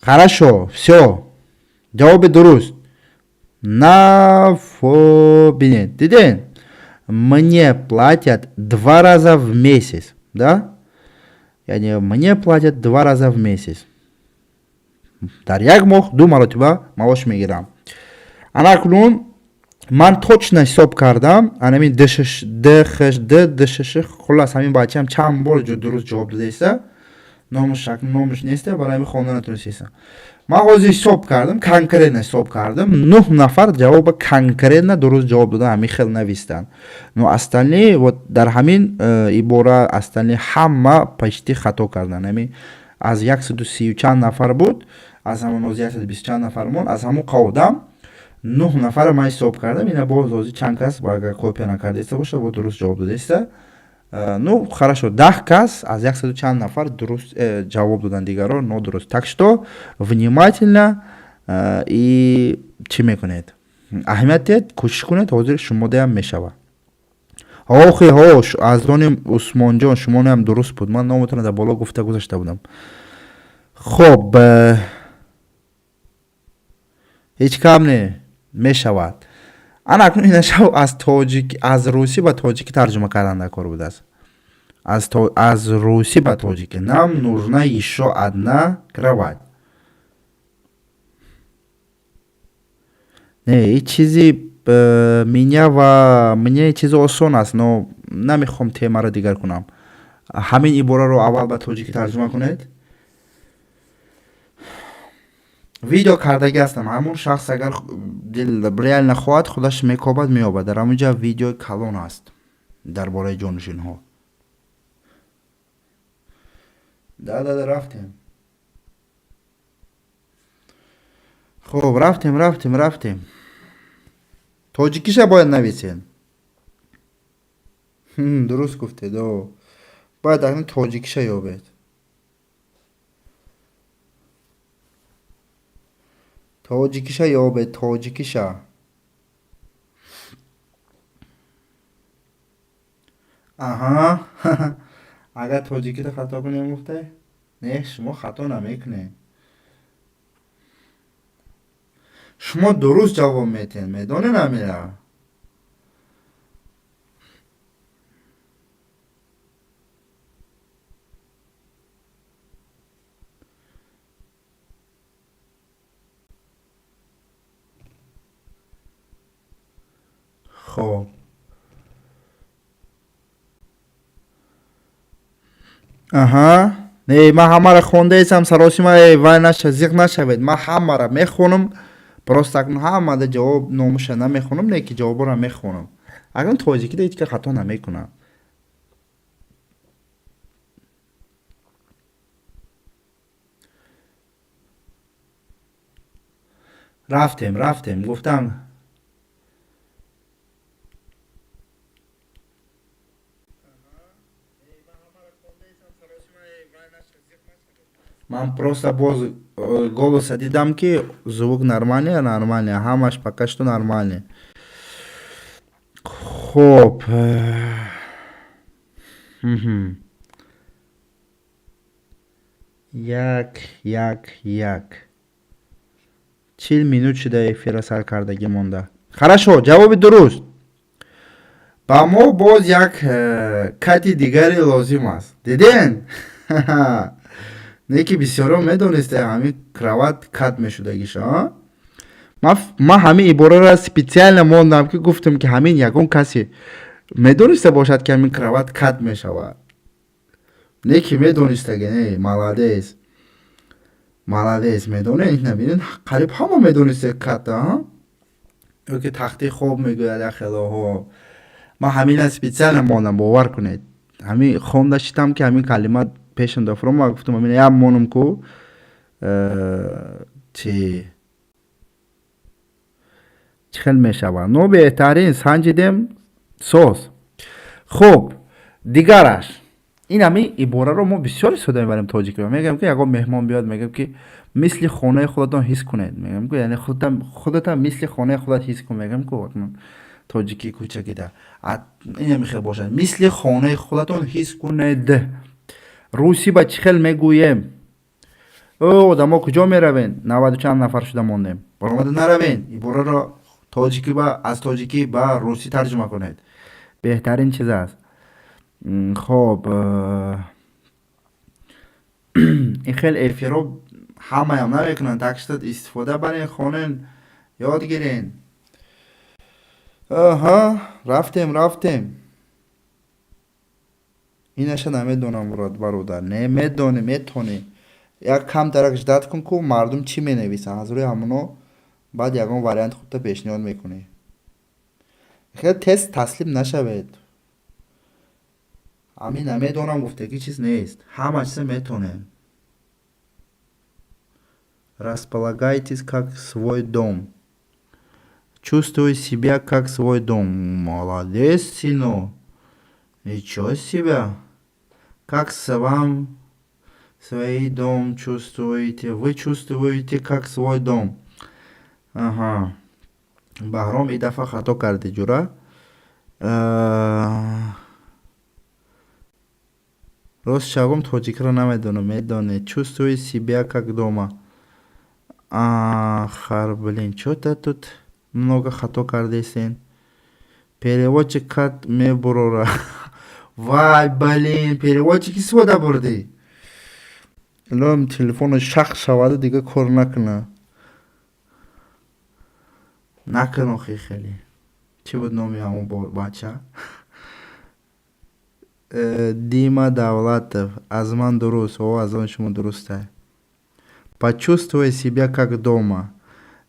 Хорошо, всё, ҷавоби дуруст нафо. Бинед, диден, мне платят два раза в месяц, да, яъне мне платят два раза в месяц, дар як моҳ ду маротиба маош мегирам. Ана акнун ман точно ҳисоб кардам, анамин дхд дшш, хуллас, ҳамин бачаам чанд бор дуруст ҷавоб дадаиста. Номаш номаш неста, барои ҳамин хонда натунистесам. Ман ҳозир ҳисоб кардам, конкретно ҳисоб кардам, нӯҳ нафар ҷавоба конкретно дуруст ҷавоб додан, ҳамин хел навистанд. Но остальные вот дар ҳамин ибора, остальные ҳама почти хато карданд. Ҳамин аз 130 чанд нафар буд, аз ҳамон ҳозир 120 чанд нафар мон, аз ҳамон қавдам нӯҳ нафара ман ҳисоб кардам. Ина боз ҳозир чанд кас, агар копия накардаиста боша, бо дуруст ҷавоб додаиста. Ну хорошо, 10 кас аз яксаду чанд нафар дуруст ҷавоб доданд, дигарро нодуруст. Так что внимательно и чӣ мекунед, аҳамият диҳед, кӯшиш кунед, ҳозир шумодаям мешавад. Охи ҳо, аз они Усмонҷон, шумонаам дуруст буд, ман номатонро дар боло гуфта гузашта будам. Хоб, ҳеҷ кам не мешавад. Ана акнун ина шав, аз тоҷик, аз русӣ ба тоҷикӣ тарҷума кардан дар кор будааст. Аз русӣ ба тоҷикӣ: нам нужна ещё одна кровать. Не, ҳеҷ чизи меня ва мне чизи осон аст, но намехоҳам темаро дигар кунам. Ҳамин ибораро аввал ба тоҷикӣ тарҷума кунед. Видео кардагӣ ҳастам. Ҳамон шахс агар реально хоҳад, худаш мекобад, меёбад. Дар ҳамон ҷа видеои калон аст дар бораи ҷонишинҳо. Да, да, да, рафтем. Хуб, рафтем, рафтем, рафтем. Тоҷикиша бояд нависен. Дуруст гуфтед, бояд акнун тоҷикиша ёбед. Тоҷикиша ёбед, тоҷикиша. Аҳа, агар тоҷикиро хато кунем, гуфте, не, шумо хато намекунед, шумо дуруст ҷавоб метиҳед, медонед амира. Хоб, аҳа, не, ман ҳамаро хондаесам, саросима вай наша, зиқ нашавед, ман ҳамаро мехонам. Просто акнун ҳамада ҷавоб номуша намехонам, не ки ҷавоборо мехонам. Акнун тоҷикида ҳеҷ ка хато намекунам. Рафтем, рафтем, гуфтам. Ман просто боз Голоса дидам, ки звук нормальный, нормальный, ҳамаш пока что нормальный. Хоб, 1, 1, 1. 40 минут шуда эфира сар кардагӣ монда. Хорошо, ҷавоби дуруст. Ба мо боз як кати дигаре лозим аст. Диден, не ки бисёро медонисте, ҳамин кровать кат мешудагиша. Ман ҳамин ибораро специально мондам, ки гуфтам, ки ҳамин ягон касе медониста бошад, ки ҳамин кровать кат мешавад. Не ки медонистаги, не, молодец, молодец, медонед. Набинед, қариб ҳама медониста ката ё ки тахти хоб мегӯяд яхелоҳо. Ман ҳамина специально мондам, бовар кунед. Ҳамин хонда шитам, ки ҳамин калима пешам дафрома, гуфтам, ҳамин як монам ку чи чӣ хел мешавад. Но беҳтарин санҷидем, соз. Хуб, дигараш ин ҳамин ибораро мо бисёр истифода мебарем тоҷикиро. Мегӯям, ки ягон меҳмон биёд, мегӯям, ки мисли хонаи худатон ҳис кунед. Мегӯям ку, яъне худатон мисли хонаи худат ҳис кун, мегӯям ку тоҷикии кӯчакида. Ин ҳамин бошад: мисли хонаи худатон ҳис кунед. Русӣ ба чӣ хел мегӯем? О, одамо, куҷо меравен? Наваду чанд нафар шуда мондем. Баромада наравен. Ибораро тоҷикӣ ба аз тоҷикӣ ба русӣ тарҷума кунед. Беҳтарин чиз аст. Хоб, ин хел эфиро ҳамаям намекунанд, так что истифода барен, хонен, ёд гирен. Аҳа, рафтем, рафтем. Инаша намедонам, бародар. Не, медонӣ, метонӣ. Як камтарак ждать кун, ку мардум чӣ менависанд, аз рӯи ҳамоно баъд ягон варианти худта пешниҳод мекунӣ. Хеле тез таслим нашавед. Ҳамин намедонам гуфтагӣ чиз нест, ҳама чиза метонем. Располагайтесь как свой дом, чувствуй себя как свой дом. Молодец, сино, ничего себе. Как с вам свой дом чувствуете? Вы чувствуете как свой дом. Аҳа, Баҳром, и дафъа хато кардӣ, ҷура. Рост шавом, тоҷикиро намедонам. Медонед. Чувствуй себя как дома. Хар, блин, чё-то тут много хато кардесен. Переводчик кат мебурора. Вай, блин, переводчик истифода бурдӣ. Илоҳим, телефоно шах шаваду дига кор накуна. Накун охи. Хеле чӣ буд номи ҳамон бача? Дима Давлатов, аз ман дуруст. О, аз он шумо дурустай. Почувствуй себя как дома.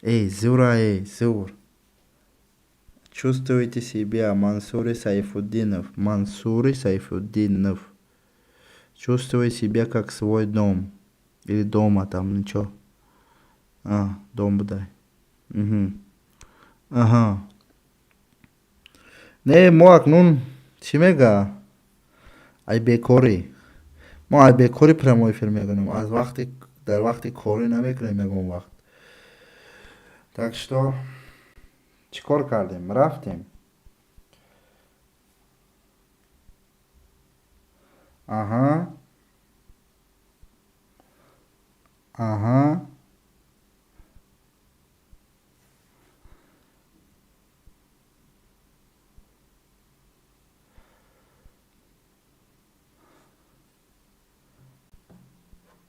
Эй, зура, эй, зур. Чувствуйте себя. Мансури Сайфуддинов, Мансури Сайфуддинов. Чувствуй себя как свой дом или дома там, ничего. А, дом будай. Аҳа, не, мо акнун чӣ мега, ай бекорӣ, мо ай бекорӣ прямой эфир мекунем, аз вақти дар вақти корӣ намекунем ягон вақт. Так что чӣ кор кардем? Рафтем. Аҳа.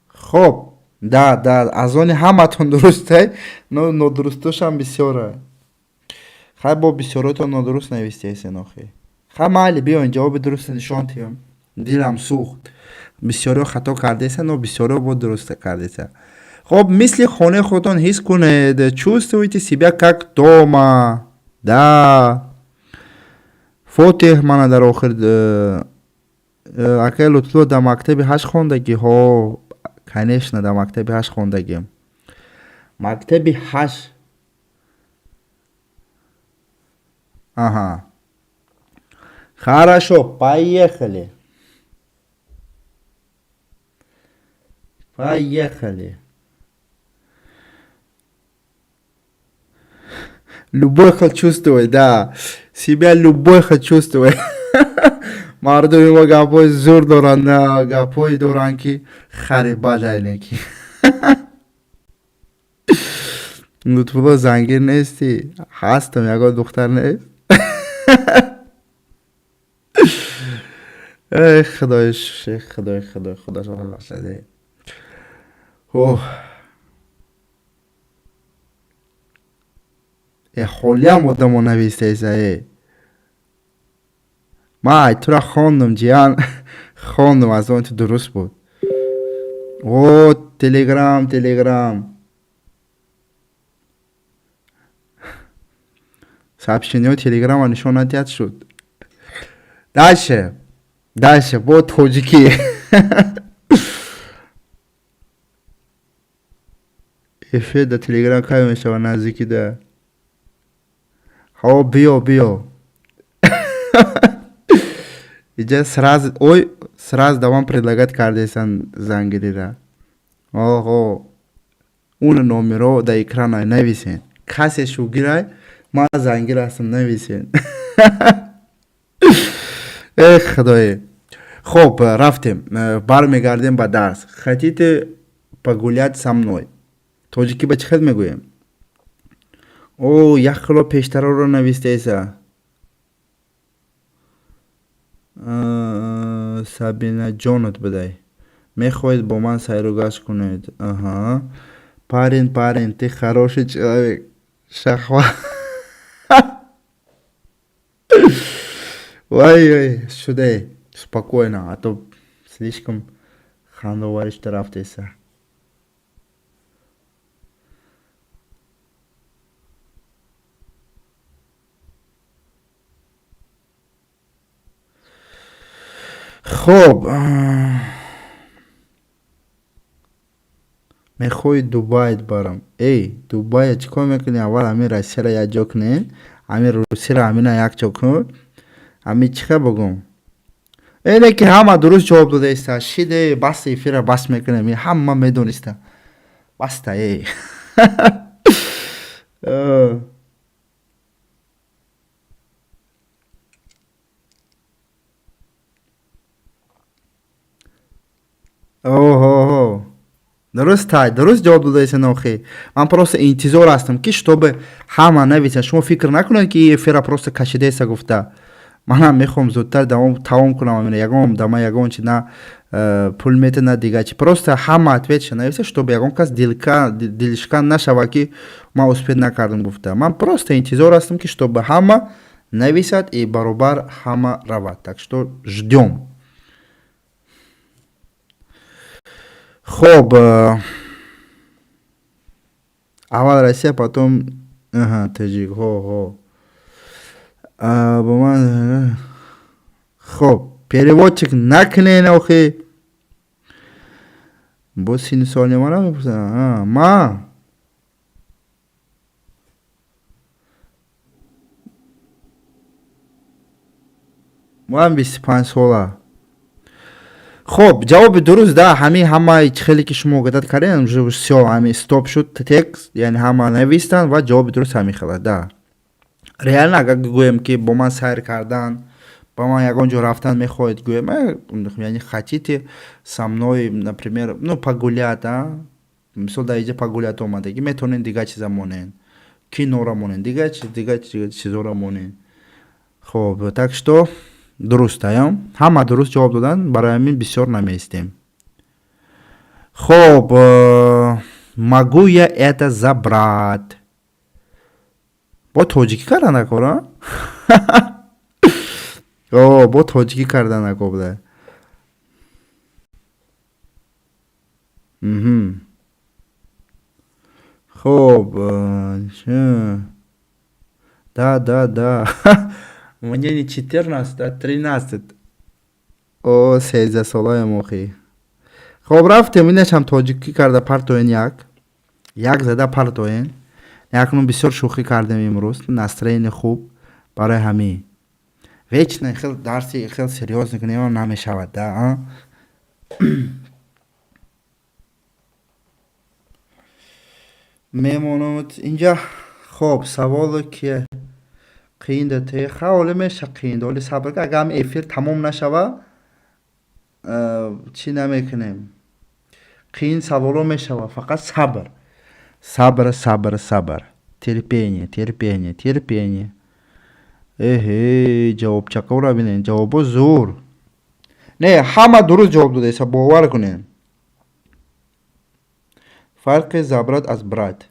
Хоб, да, аз они ҳаматон дурустай, но нодурустошам бисёра. Хай, бо бисёротон нодуруст навистиесен охи. Хай, майли, биёин, ҷавоби дуруста нишон тиҳам. Дилам сӯхт, бисёриҳо хато кардеса, но бисёриҳо бо дуруста кардеса. Хоб, мисли хонаи худтон ҳис кунед. Чувствуйте себя как дома. Да, Фотеҳ, мана дар охир акай Лутфулло дар мактаби ҳашт хондагӣ? Ҳо, конечно, дар мактаби ҳашт хондагим, мактаби ҳашт. Аҳа, хорошо, поехали, поехали. Любой хел чувствует, да, себя любой хел чувствует. Мардуми мо гапҳои зур доранд, гапҳое доранд, ки харибадай ки. Лутфулло, зангир нестӣ? Ҳастам, ягон духтар нест. Эй худои, худои, худои, худо бахшаде. Оҳ, э, ҳолиам одамо навистеса. Э, ман ай тура хондум, ҷиян, хондум, аз он ту дуруст буд. О, Телеграм, Телеграм, сообщение ҳои Телеграма нишон надиҳад. Шуд. Дальше, дальше бо тоҷикӣ. Эфир да Телеграм кай мешава? Наздикида. Ҳо, биё, биё иҷа, сразу, ой, сразу давом предлагать кардесан зангирира. Оҳо, уна номеро да экрана нависен. Касе шугирай, ман зангир ҳастам, нависен. Э, худое. Хоб, рафтем, бармегардем ба дарс. Хотите погулять со мной? Тоҷикӣ ба чӣ хел мегӯем? О, як хело пештароро навистеса. Сабинаҷонат будай. Мехоҳед бо ман сайру гашт кунед? Аҳа, парень, парень, ты хороший человек. Шахва, вай, вай, шуде, спокойно, а то слишком хандоварӣ шуда рафтеса. Хоб, мехоҳӣ Дубайт барам? Эй, Дубая чӣ кор мекунӣ? Аввал ҳамин Россияро якҷо кунем, ҳамин Русияро ҳамина якҷо кун. Ҳамин чӣ хел бугум? Эне ки ҳама дуруст ҷавоб додаиста. Шиде, бас, эфира бас мекунем. Ҳама медониста. Баста, эй. Оҳо, дуруст тай, дуруст ҷавоб додаиса. Нохи, ман просто интизор ҳастам, ки чтобы ҳама нависанд. Шумо фикр накунед, ки эфира просто кашидаеса гуфта. Манам мехоҳам зудтар тамом кунам. Ягон дама ягон чи на пул мета, на дига чи. Просто ҳама ответ ша нависа, чтобы ягон кас дилшикан нашава, ки ман успеть накардам гуфта. Ман просто интизор ҳастам, ки чтобы ҳама нависад и баробар ҳама равад. Так что ждём. Хоб, аввал Россия, потом таҷик. Ҳо, ҳо, бо ман. Хоб, переводчик накунен охи. Бо синну соли мана мепурсам. Ман 25 сола. Хоб, ҷавоби дуруст да ҳамин. Ҳамаи хеле ки шумо гадат кардем, всё, ҳамин стоп шуд текст, яъне ҳама навистанд ва ҷавоби дуруст ҳамин хела да. Реально, агар гӯем, ки бо ман сайр кардан, ба ман ягон ҷо рафтан мехоҳед, гӯем, яъне хотите со мной, например, ну, погулять. А мисол, дар иҷа погулять омадагӣ, метавонед дигар чиза монед, киноро монед, дигар чиз, дигар чизоро монед. Хоб, так что дуруст аям, ҳама дуруст ҷавоб доданд, барои ҳамин бисёр намеистем. Хоб, могу я это забрать? Бо тоҷикӣ карда накора. О, бо тоҷикӣ карда нако буда. Хоб, да, да, да, мне не 14, а 13. О, 13 солаем охи. Хоб, рафтем, инашам тоҷикӣ карда партоен, як як зада партоен. Якнун бисёр шӯхӣ кардем имрӯз, настроение хуб, барои ҳамин вечно хел дарси хел серьёзно кунем намешавад да. Мемонад инҷа. Хоб, саволе ки қиин дате, ха, оле меша қиин, оли сабр, агар ҳам эфир тамом нашава, чӣ намекунем, қиин саволо мешава. Фақат сабр, сабр, сабр, сабр, терпение, терпение, терпение. Эҳе, ҷавобчакаро бинед, ҷавобо зур. Не, ҳама дуруст ҷавоб додаеса, бовар кунед. Фарқи забрать аз брать?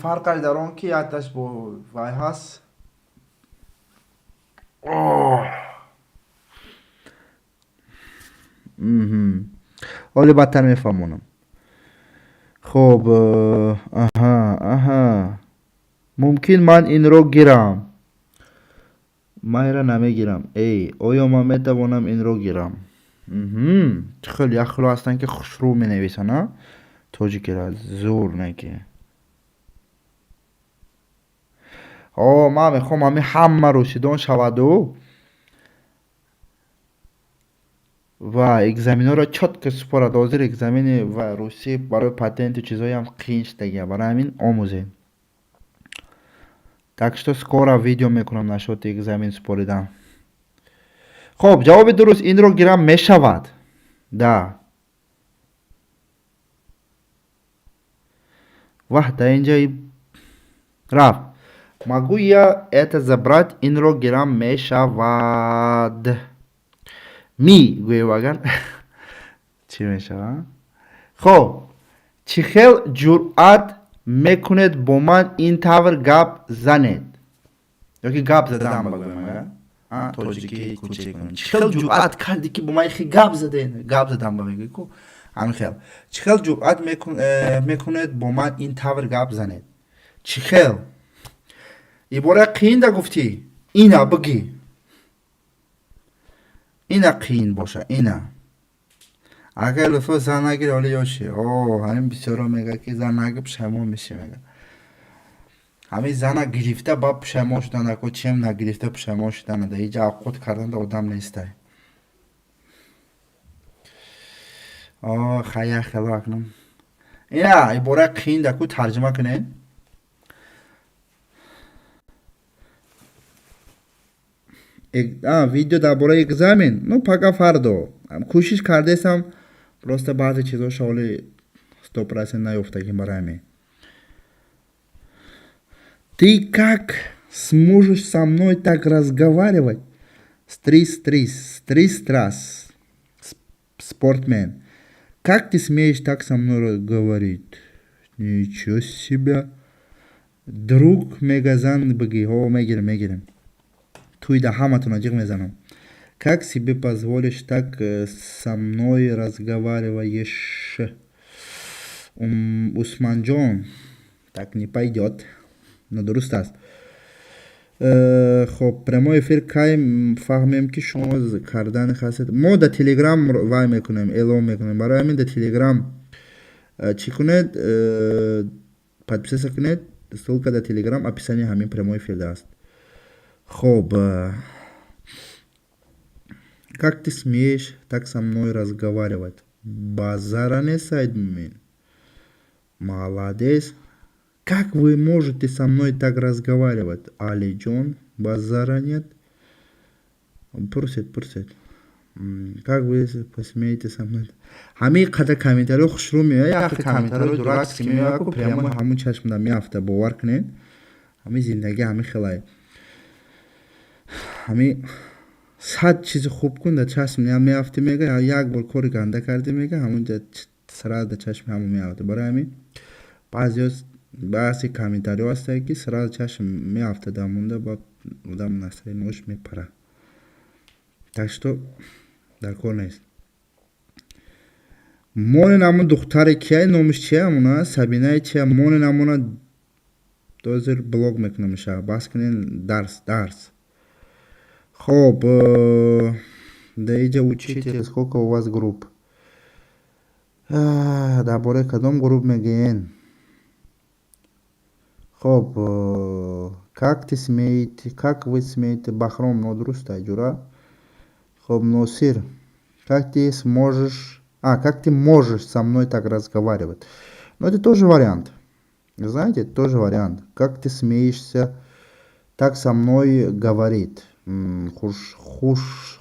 Фарқаш дар он, ки якташ бо вай ҳаст. Ҳоли бадтар мефаҳмонам. Хоб, аҳа, аҳа, мумкин ман инро гирам? Ман инро намегирам. Эй, оё ман метавонам инро гирам? Чӣ хел як хело ҳастанд, ки хушрӯ менависанд, а тоҷикира зур неки. О, ман мехоҳам ҳамин ҳама русидон шаваду ва экзаменҳоро чётко супорад. Ҳозир экзамени ва русӣ барои патенту чизҳоям қиин шудагия, барои ҳамин омӯзем. Так что скоро видео мекунам насчёти экзамен супоридан. Хоб, ҷавоби дуруст: инро гирам мешавад? Да. Ваҳ, дар инҷа рафт. Могу я это забрать? Инро гирам мешавад? Ми гӯем, агар чӣ мешавад? Хоб, чӣ хел ҷуръат мекунед бо ман ин тавр гап занед? Ёки гап задан багӯем, агар тоҷикӣ кӯча кунем. Чӣ хел ҷуръат кардӣ, ки бо ман хел гап заден? Гап задан ба мегӯӣ ку, ҳамин хел. Чӣ хел ҷуръат мекунед бо ман ин тавр гап занед? Чӣ хел ибора қиин да гуфтӣ, ина бигӣ, ина қиин боша, ина. Агар лутфо зан нагири, ҳоли ёши. О, ҳамин бисёро мегӯяд, ки зан нагир, пушаймон мешӣ, мега. Ҳамин зана гирифта ба пушаймон шудан нако, чем нагирифта пушаймон шудан. Да иҷа авқот кардан да одам нестай. О, хая, хело акнун ина ибораи қиин да ку, тарҷима кунед. Видео дар бораи экзамен, ну, пока фардо кӯшиш кардесам, просто баъзе чизҳоша ҳоли 100% наёфтагим, барои ҳамин. Ты как сможешь со мной так разговаривать? Стрис, стрис, стрис, страс, спортсмен. Как ты смеешь так со мной говорить? Ничего себе. Друг мегазан бигӣ. Ҳо, мегирем, мегирем. Туйда ҳаматона ҷиғ мезанам. Как себе позволишь так со мной разговариваешь? Усманҷон, так не пойдёт. Нодуруст аст. Хоб, прямой эфир кай фаҳмем, ки шумо кардани хастед? Мо дар Телеграм вай мекунем, эълон мекунем. Барои ҳамин дар Телеграм чӣ кунед? Подписаться кунед. Ссылка дар Телеграм описании ҳамин прямой эфирда аст. Хоб, как ты смеешь так со мной разговаривать? Базара не, Сайдмумин, молодец. Как вы можете со мной так разговаривать? Алиҷон, базара нет. Пурсед, пурсед. Как вы посмеете со мной? Ҳамин қадар комментариҳо хушрӯ меояд, як комментариҳои дуракс ки меояд ку, прямо ҳамун чашмда меафта, бовар кунед. Ҳамин зиндагӣ ҳамин хелай. Ҳамин 100 чизи хуб кун, дар чашм меафтӣ, мега, як бор кори ганда кардӣ, мега, ҳамунҷа сразу дар чашми ҳамон меафта. Барои ҳамин баъзеҳо, баъзе комментариҳо ҳастанд, ки сразу чашм меафтад, ҳамонда баъд одам настроениеаш мепарад. Так что дар кор нест. Монен ҳамон духтаре кияй, номиш чия, ҳамона Сабинаи чия, монен ҳамона, дозир блок мекунам ша. Бас кунен, дарс, дарс. Хоб, дар иҷа учитель, сколько у вас групп? Дар бораи кадом групп мегӯен? Хоб, как ты смеете, как вы смеете? Баҳром, нодуруст ҷура. Хоб, Носир, как ты сможешь, а как ты можешь со мной так разговаривать? Ну, это тоже вариант. Знаете, тоже вариант. Как ты смеешься так со мной говорит?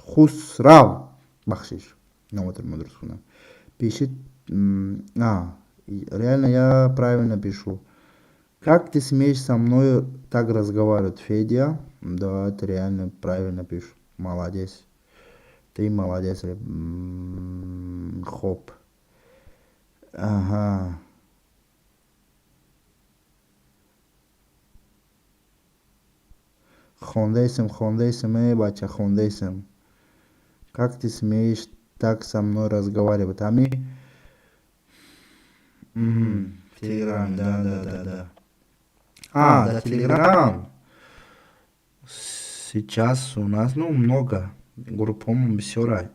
Хусрав, бахшиш, номатро дуруст хунам. Пишет, а реально я правильно пишу. Как ты смеешь со мной так разговаривать? Федя, да, ты реально правильно пишешь, молодец, ты молодец. Хоп, аҳа, хондаесем, хондаесем, э бача, хондаесем. Как ты смеешь так со мной разговаривать? Ами в Телеграм, да, да, да, да. А, да, Телеграм. Сейчас у нас, ну, много группҳомон бисёрай,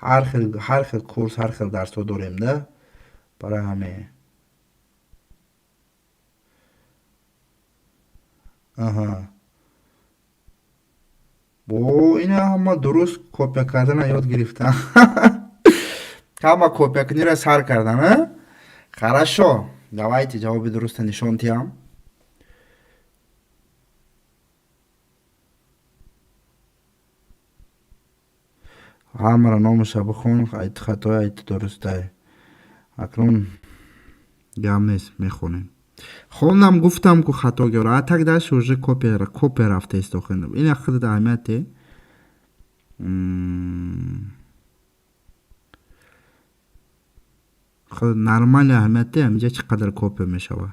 ҳар хел, ҳар хел курс, ҳар хел дарсҳо дорем, да, барои ҳаме. Аҳа, бо ина ҳама дуруст копия кардана ёд гирифтан, ҳама копиякунира сар кардан. А, хорошо, давайте ҷавоби дуруста нишон диҳам. Ҳамаро номаша бихон, айти хатои, айти дурустай. Акнун гап нест, мехонем. Хондам, гуфтам, ку хато гёра, а так дальше уже копия рафта истохен. Ина худат аҳамияте. Нормально, аҳамияте, ҳаминҷа чӣ қадар копия мешавад.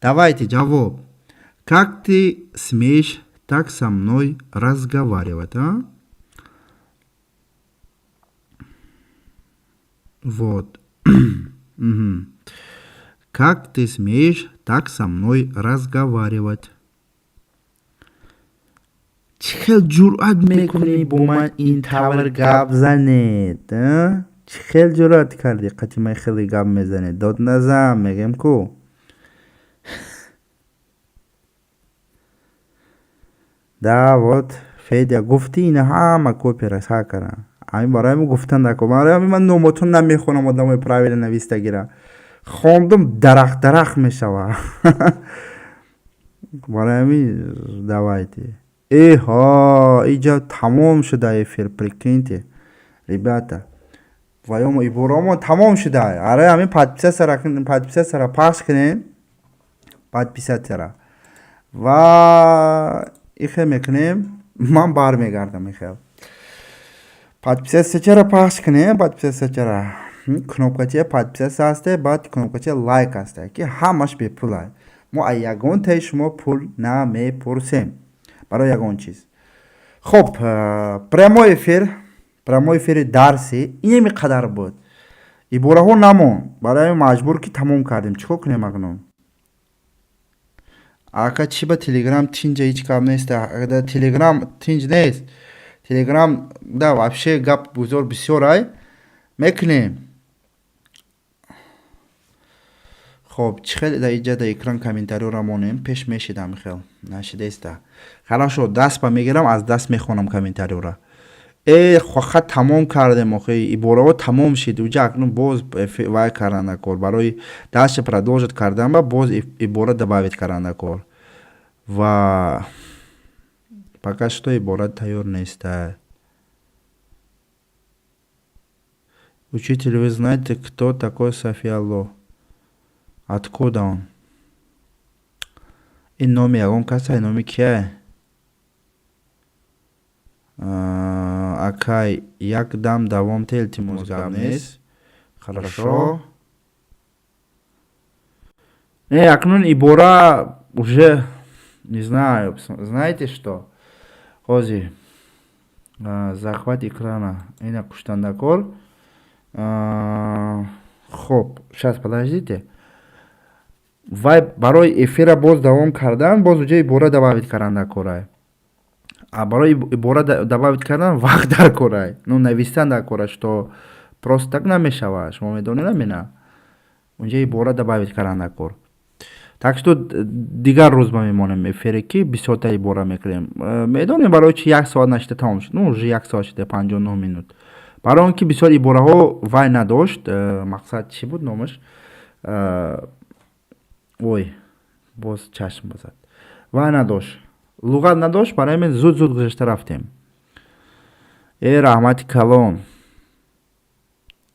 Давайте ҷавоб. Как ты смеешь так со мной разговаривать, а? Вот. Как ты смеешь так со мной разговаривать? Чӣ хел ҷуръат мекунӣ бо ман ин тавр гап занед? Чӣ хел ҷуръат кардӣ, қати ман хеле гап мезанед? Дод назан, мегем ку. Да, вот, Федя, гуфтӣ, ина ҳама копияра сар карданд. Ҳамин барои ҳамин гуфтан дако, барои ҳамин ман номотон намехонам. Одамои правильно навистагира хондум, дарахт дарахт мешава. Барои ҳамин давайте. Эҳо, иҷа тамом шуда эфир, прикиньте, ребята, ваёмо иборамо тамом шуда. Араи ҳамин подписаться пахш кунем, подписаться ва ихел мекунем, ман бармегардам. Ихел подписаться чара пахш кунем, подписаться чара, кнопкачаи подписаться ҳасте, баъд кнопкачаи лайк ҳасте, ки ҳамаш бепулай. Мо аз ягонтаи шумо пул намепурсем барои ягон чиз. Хуб, прямой эфир, прямой эфири дарси инеми қадар буд. Ибораҳо намонд, барои маҷбур ки тамом кардем. Чӣ кор кунем акнун? Ака, чӣ ба Телеграм тинҷа, ҳеҷ гап нест. Телеграм тинҷ нест, Телеграм да вообще гап бузор бисёр ай мекунем. Хоб, чӣ хел да иҷа да экран комментариёро монем? Пеш мешидам, хел нашидаиста. Хорошо, даст ба мегирам, аз даст мехонам комментариёра. Э, хат тамом кардем, охи ибораҳо тамом шид. Уҷа акнун боз вай карданда кор, барои дальше продолжить кардан ба боз ибора добавить карданда кор, ва пока что ибора тайёр неста. Учитель, вы знаете, кто такой Софиалло? Откуда он? Ин номи ягон каса, номи кия? Акай, як дам давом те, илтимос. Гап нест, хорошо. Не, акнун ибора уже не знаю. Знаете что, ҳозир захват экрана ина куштандакор. Хоб, сейчас, подождите. Вай барои эфира боз давом кардан, боз уҷа ибора добавить кардан корай. А барои ибора добавить кардан вақт дар корай, ну, навистан дар кора, что просто так намешавад, шумо медонед амина. Унҷа ибора добавить кардан дар кор. Так что дигар рӯз ма мемонем эфире, ки бисёрта ибора мекунем. Медонем барои чи як соат нашида тамом шуд? Ну, уже 1 соат шуда 59 минут. Барои он ки бисёр ибораҳо вай надошт. Мақсад чӣ буд номаш? Ой, боз чашм бозад. Вай надошт, луғат надошт, барои ҳамин зуд зуд гузашта рафтем. Э, раҳмати калон.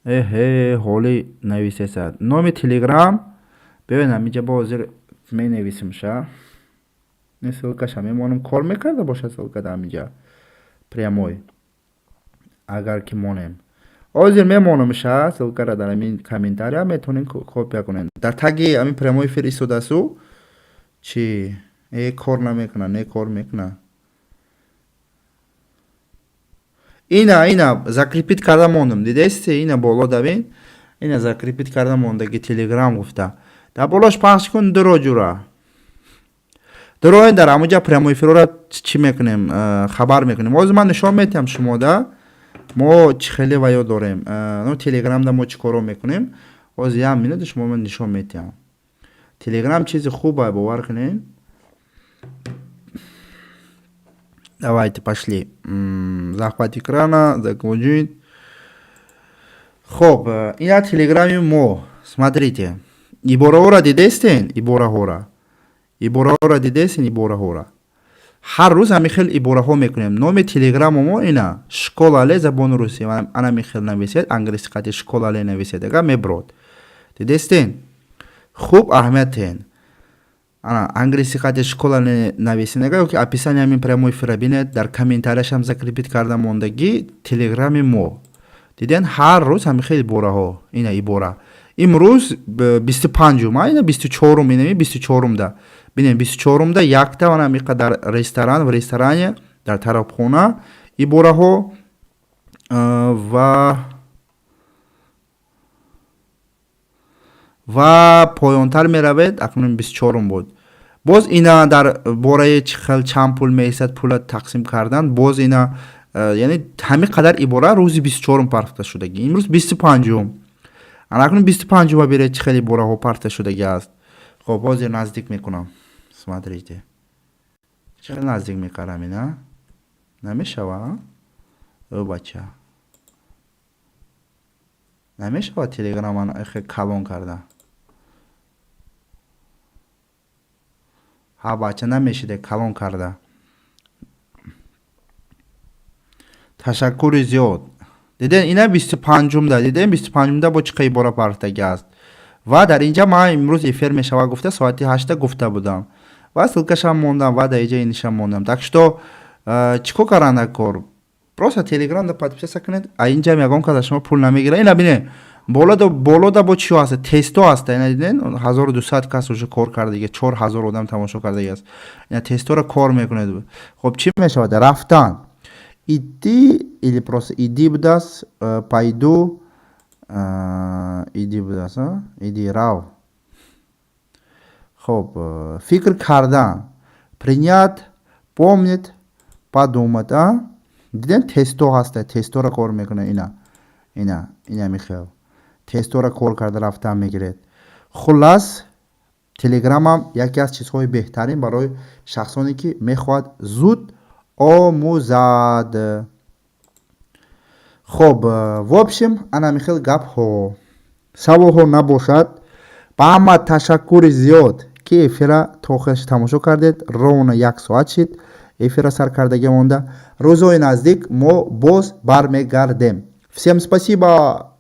Эҳе, ҳоли нависесад номи Телеграм. Биёед, ҳаминҷа бо ҳозир менависимша, ссылкаша мемонам. Кор мекарда бошад ссылка дар ҳаминҷа прямой, агар ки монем, ҳозир мемонамша ссылкара дар ҳамин комментария, метавонем копия кунем. Дар таги ҳамин прямой эфир истодасту. Чи, э, кор намекунад? Не, кор мекунад. Ина закрепить карда мондам, дидести? Ина боло давин, ина закрепить карда мондаги, Телеграм гуфта дар болош пахш кун. Дуро, ҷура, дуроен. Дар ҳамуҷа прямой эфирора чӣ мекунем, хабар мекунем. Ҳозир ман нишон метиҳам шумода, мо чӣ хеле ваё дорем, ну, Телеграмда мо чӣ коро мекунем. Ҳозир як минута, шумо ман нишон метиҳам. Телеграм чизи хуба, бовар кунед. Давайте, пошли. Захват экрана, закончить. Хоб, ина Телеграми мо. Смотрите. Ибораҳоро дидестен? Ибораҳора. Ибораҳоро дидестен, ибораҳора. Ҳар рӯз ҳамин хел ибораҳо мекунем. Номи Телеграму мо ина Школа Ле забони русӣ. Ана хел нависед, англиси қати Школа Ле нависед, ага меброд. Дидестен? Хуб, аҳамият тиҳен. Ана англиси қати Школа нависен, ага ёки описание ҳамин прямой эфира бинед, дар комментарияшам закрепить карда мондагӣ Телеграми мо. Диден, ҳар рӯз ҳамин хел ибораҳо. Ина ибора. Имрӯз 25-ум, ина 24-ум, инами 24-умда. Бинем, 24-умда якта ана ҳамиқа дар ресторан, в ресторане, дар тарабхона ибораҳо ва поёнтар меравед. Акнун 24-ум буд. Боз ина дар бораи чӣ хел, чанд пул меҳисад, пула тақсим кардан. Боз ина, яъне ҳамин қадар ибора рӯзи 24-ум партофта шудагӣ. Имрӯз 25-ум. Ана акнун 25-ума биред, чӣ хел ибораҳо партофта шудагӣ аст. Хоб, ҳозир наздик мекунам. Смотрите, чӣ хел наздик мекардам. Ина намешава, ӯ бача, намешава. Телеграм хел калон карда. Ҳа, бача, намешиде калон карда. Ташаккури зиёд. Диден, ина 25-умда, диден, 25-умда бо чӣ қад ибора партагӣ аст. Ва дар инҷа ман имрӯз эфир мешава гуфта, соати 8-та гуфта будам ва ссылкашам мондам ва дар иҷа инишам мондам. Так что чӣ кор каранда кор? Просто Телеграмда подписаться кунед. А инҷам ягон кас аз шумо пул намегирад. Ина бинед, болода, болода бо чиҳо ҳаста? Тесто ҳаста. Ина диден, 1200 кас уже кор кардагӣ, 4000 одам тамошо кардагӣ аст. Ина тестора кор мекунед. Хоб, чӣ мешавад? Рафтан, идти или просто иди будааст, пойду, иди будааст, иди, рав. Хоб, фикр кардан, принять, помнить, подумать. А дидем, тесто ҳаста, тестора кор мекунад. Ина михел тестора кор карда рафтан мегиред. Хуллас, Телеграмам яке аз чизҳои беҳтарин барои шахсоне, ки мехоҳад зуд омӯзад. Хоб, в общем, ана михел гапҳо. Саволҳо набошад, ба ҳама ташаккури зиёд, ки эфира то охираш тамошо кардед. Ровно як соат шид эфира сар кардагӣ монда. Рӯзҳои наздик мо боз бармегардем. Всем спасибо.